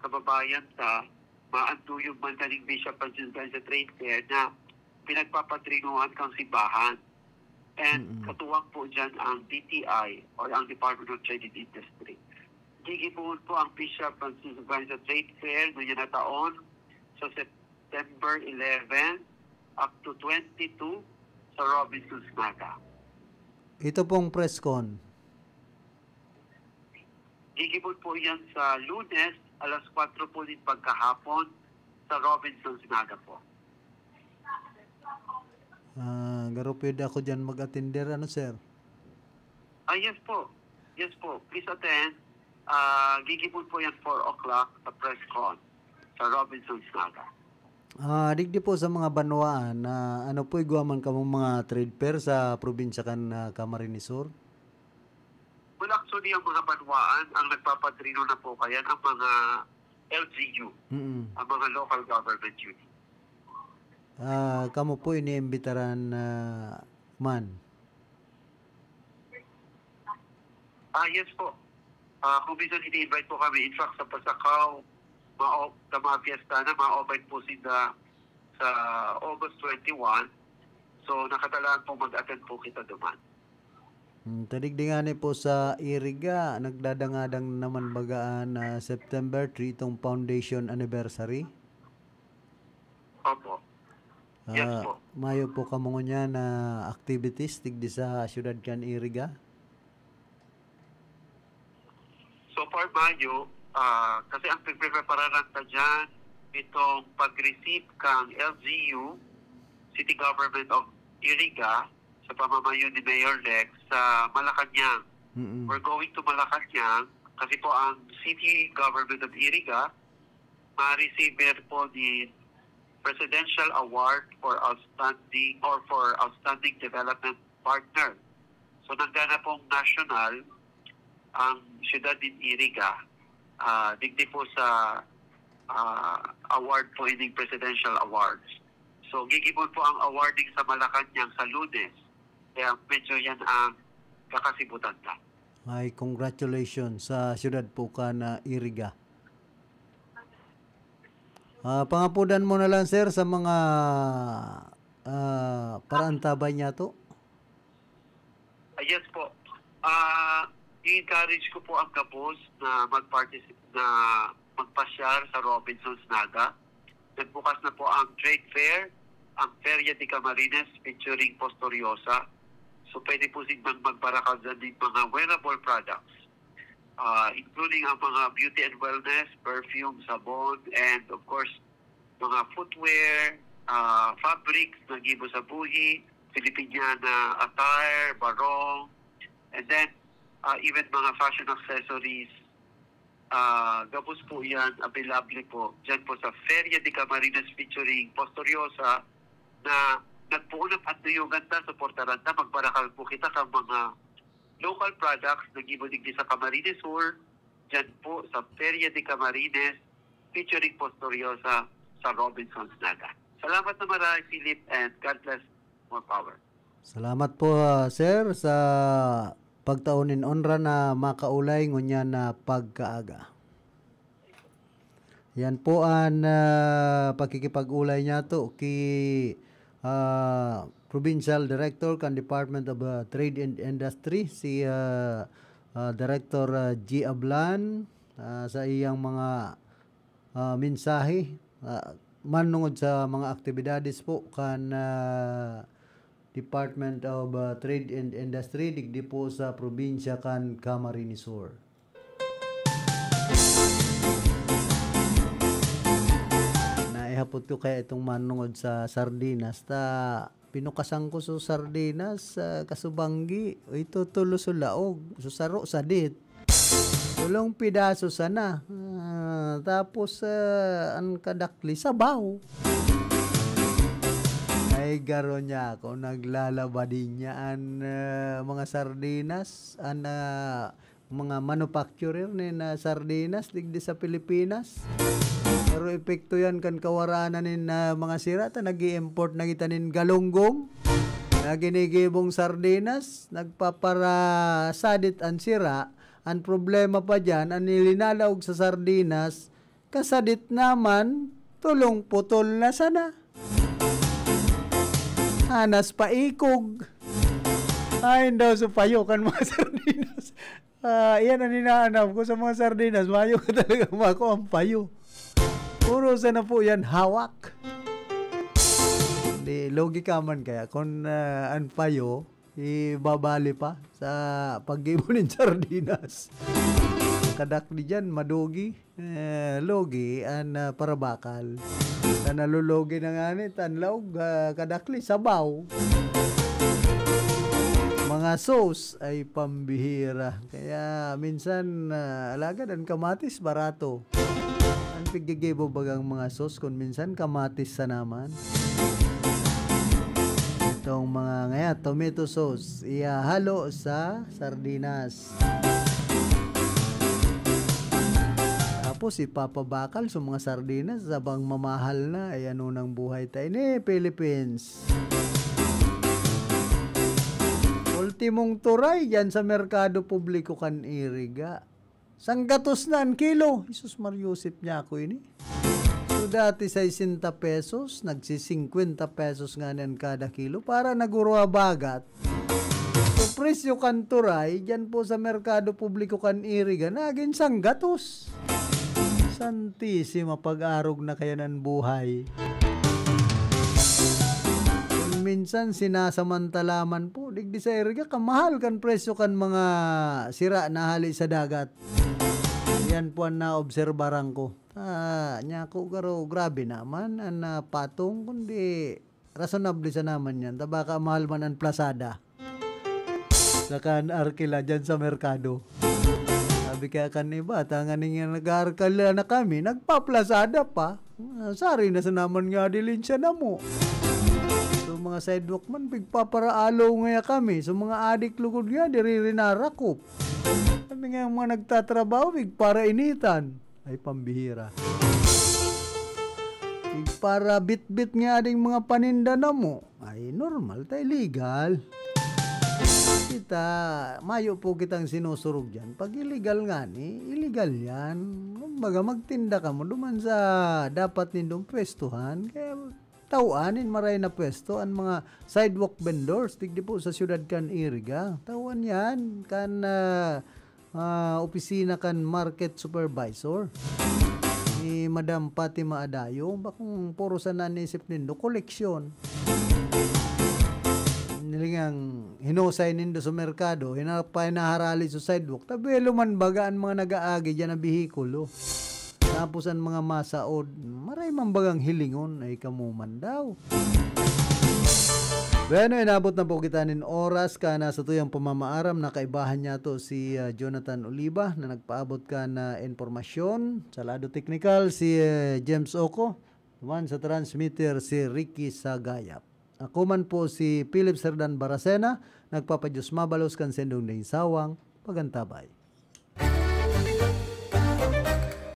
kababayan ta maanduyog man kaning Bishop Francisco Gainza Trade Fair na pinagpapatrinuhan kang simbahan. And Mm-mm. katuwang po dyan ang D T I or ang Department of Trade and Industry. Gigibuhon po ang Bishop Francisco Gainza Trade Fair ngayon na taon sa September eleven up to twenty-two sa Robinsons Naga. Ito pong press con. Gigibon po yan sa Lunes, alas kwatro po din pagkahapon sa Robinsons Naga po. Ah, garo pwede ako dyan mag-attender, ano, sir? Ah, yes po. Yes po. Please attend. Ah, gigibon po yan four o'clock sa press con sa Robinson's Naga. Ah, digdi po sa mga banwaan, na ano po, igwa man kamong mga trade fair sa probinsya kan, ah, Camarines Sur? Well, actually, ang mga banwaan, ang nagpapadrino na po kaya ang mga L G U, Mm. ang mga local government unit. Ah, kamo po iniimbitaran, ah, man? Ah, yes po. Ah, kung minsan ini-invite po kami, in fact, sa Pasacao, ma sa mga fiesta na, ma-open po sila sa August twenty-one. So, nakatalaan po mag-attend po kita duman. Hmm, tadig di nga ni po sa Iriga, nagdadangadang naman bagaan na September three itong foundation anniversary. Opo. Yes Ah, po. mayo po kamo ngunyan na activities digdi sa siyudad kan Iriga? So far, mayo, ah, kasi ang pagprepararan ta dyan, itong pag-receive kang L G U, City Government of Iriga, sa pamamayo ni Mayor Lex, sa Malacanang. Mm-mm. We're going to Malacanang kasi po ang City Government of Iriga, ma-receiver po ni Presidential Award for Outstanding or for Outstanding Development Partner. So, nanggana pong national ang siyudad din Iriga, ah, digdi po sa ah, award po ining presidential awards. So, gigibon po ang awarding sa Malacanang sa Lunes. Kaya medyo yan ang kakasibutan na. Ay, congratulations sa siyudad po kan Iriga. Ah, pangapudan mo na lang, sir, sa mga, ah, paraantabay niya to. Ah, yes po. Ah, i-encourage ko po ang gabos na mag-participate, na magpasyar sa Robinson's Naga. Nagbukas na po ang trade fair, ang Feria de Camarines featuring Posturiosa. So, pwede po silang magbarakal dyan ng mga wearable products, ah, including ang mga beauty and wellness, perfume, sabon, and of course, mga footwear, ah, fabrics na gibo sa buhi, Filipiniana attire, barong, and then ah, even mga fashion accessories. Ah, gabos po yan, available po dyan po sa Feria de Camarines featuring Posturiosa na nagpuunang at nuyugan ta, suportaran ta, magbarakal po kita kang mga local products na gibo digdi sa Camarines Sur, dyan po sa Feria de Camarines featuring Posturiosa sa Robinson's Naga. Salamat na maray, Philip, and God bless, more power. Salamat po, ah, sir, sa pagtao nin onra na makaulay ngunyan na pagkaaga. Yan po an, ah, pakikipag-ulay niyato ki, ah, Provincial Director kan Department of, ah, Trade and Industry, si, ah, ah, Director, ah, G Ablan, ah, sa iyang mga, ah, mensahe, ah, manungod sa mga aktibidades po kan, ah, Department of, ah, Trade and Industry digdi po sa probinsya kan Camarines Sur. Naihapot ko kaya itong manungod sa sardinas, ta pinukasan ko so sardinas, ah, kasubanggi. Ito tulo so laog, so saro sadit. Tulong pidaso sana. Ah, tapos, ah, an kadakli, sabaw. Ay, garo niya ako, naglalaba din niya an, ah, mga sardinas, an, ah, mga manufacturer nin, ah, sardinas digdi sa Pilipinas. Pero epekto yan kan kawaranan nin, ah, mga sira, ta nag-i-import na kita nin galunggong na ginigibong sardinas, nagpaparasadit an sira. An problema pa diyan, an ilinalaog sa sardinas, kasadit naman, tulong putol na sana. Hanas paikog. Ay, daw sa payo kan mga sardinas. Ah, iyan ang hinahanap ko sa mga sardinas. Mayo ka talaga mako ang payo. Puro sana po yan hawak. Di, logi ka man kaya kung, ah, ang payo, ibabali pa sa paggibo nin sardinas. Kadakli diyan, madugi. Eh, lugi an, ah, parabakal. Sa nalulugi na ngani, tanlaog, ah, kadakli, sabaw. Mga sauce ay pambihira. Kaya minsan, ah, alagad an kamatis, barato. An piggigibo bagang mga sauce, kun minsan kamatis sa naman. Itong mga ngaya, tomato sauce, ihahalo sa sardinas. Tapos ipapabakal sa mga sardinas, sabang mamahal na. Ay, ano nang buhay ta ini, Philippines? Ultimong turay, yan sa merkado publiko kan Iriga. Sanggatos na an kilo. Jesus Mario Joseph, niya ako ini. So, dati sesenta pesos, nagsi-singkwenta pesos ngani an kada kilo. Para nagurwa bagat. So, presyo kan turay, diyan po sa merkado publiko kan Iriga, nagin sanggatos. Santisima, pag-arog na kayan an buhay. Kun minsan, sinasamantala man po, digdi sa Iriga, kamahal kan presyo kan mga sira na hali sa dagat. Yan po an naobserbaran ko. Ah, niya ko, garo, grabe naman an, ah, patong, kundi rasonable sa naman yan. Ta baka mahal man an plasada. Saka an arkila dyan sa merkado. Sabi kaya kan iba, tanganing nga nag-arkila na kami, nagpaplasada pa. Ah, sari na sa naman nga dilin siya na mo. So, mga sidewalk man, pigpaparaalaw ngaya kami. So, mga adik lugod nga, diri rinarakop. Kami nga mga nagtatrabaho, pigparainitan. Ay, pambihira. Pigparabitbit nga ding mga paninda na mo. Ay, normal ta, illegal. Kita, mayo po kitang sinusurog dyan. Pag illegal ngani, illegal yan. Kumbaga, magtinda ka mo duman sa dapat nindong pwestuhan. Kaya, taw-an nin maray na pwesto an mga sidewalk vendors digdi po sa siyudad kan Iriga. Taw-an yan kan, ah, ah, opisina kan market supervisor ni Madam Fatima Adayo. Bakong puro sa nanisip nindo, koleksyon. Nilingang hinusay nindo sa merkado, hina-, pa hinaharali sa sidewalk. Tabi, luman baga an mga nag-aagi dyan na behikulo. Tapos an mga masaod, maray man bagang hilingon, ay kamo man daw. Bueno, inabot na po kita nin oras kan satuyang pamamaaram. Nakaibahan niyato si, ah, Jonathan Oliva na nagpaabot kan impormasyon. Sa lado teknikal, si, eh, James Oco. Duman sa transmitter, si Ricky Sagayap. Ako man po si Philip Serdan Baracena, nagpapadiyos mabalos kan sendong ding sawang pagantabay.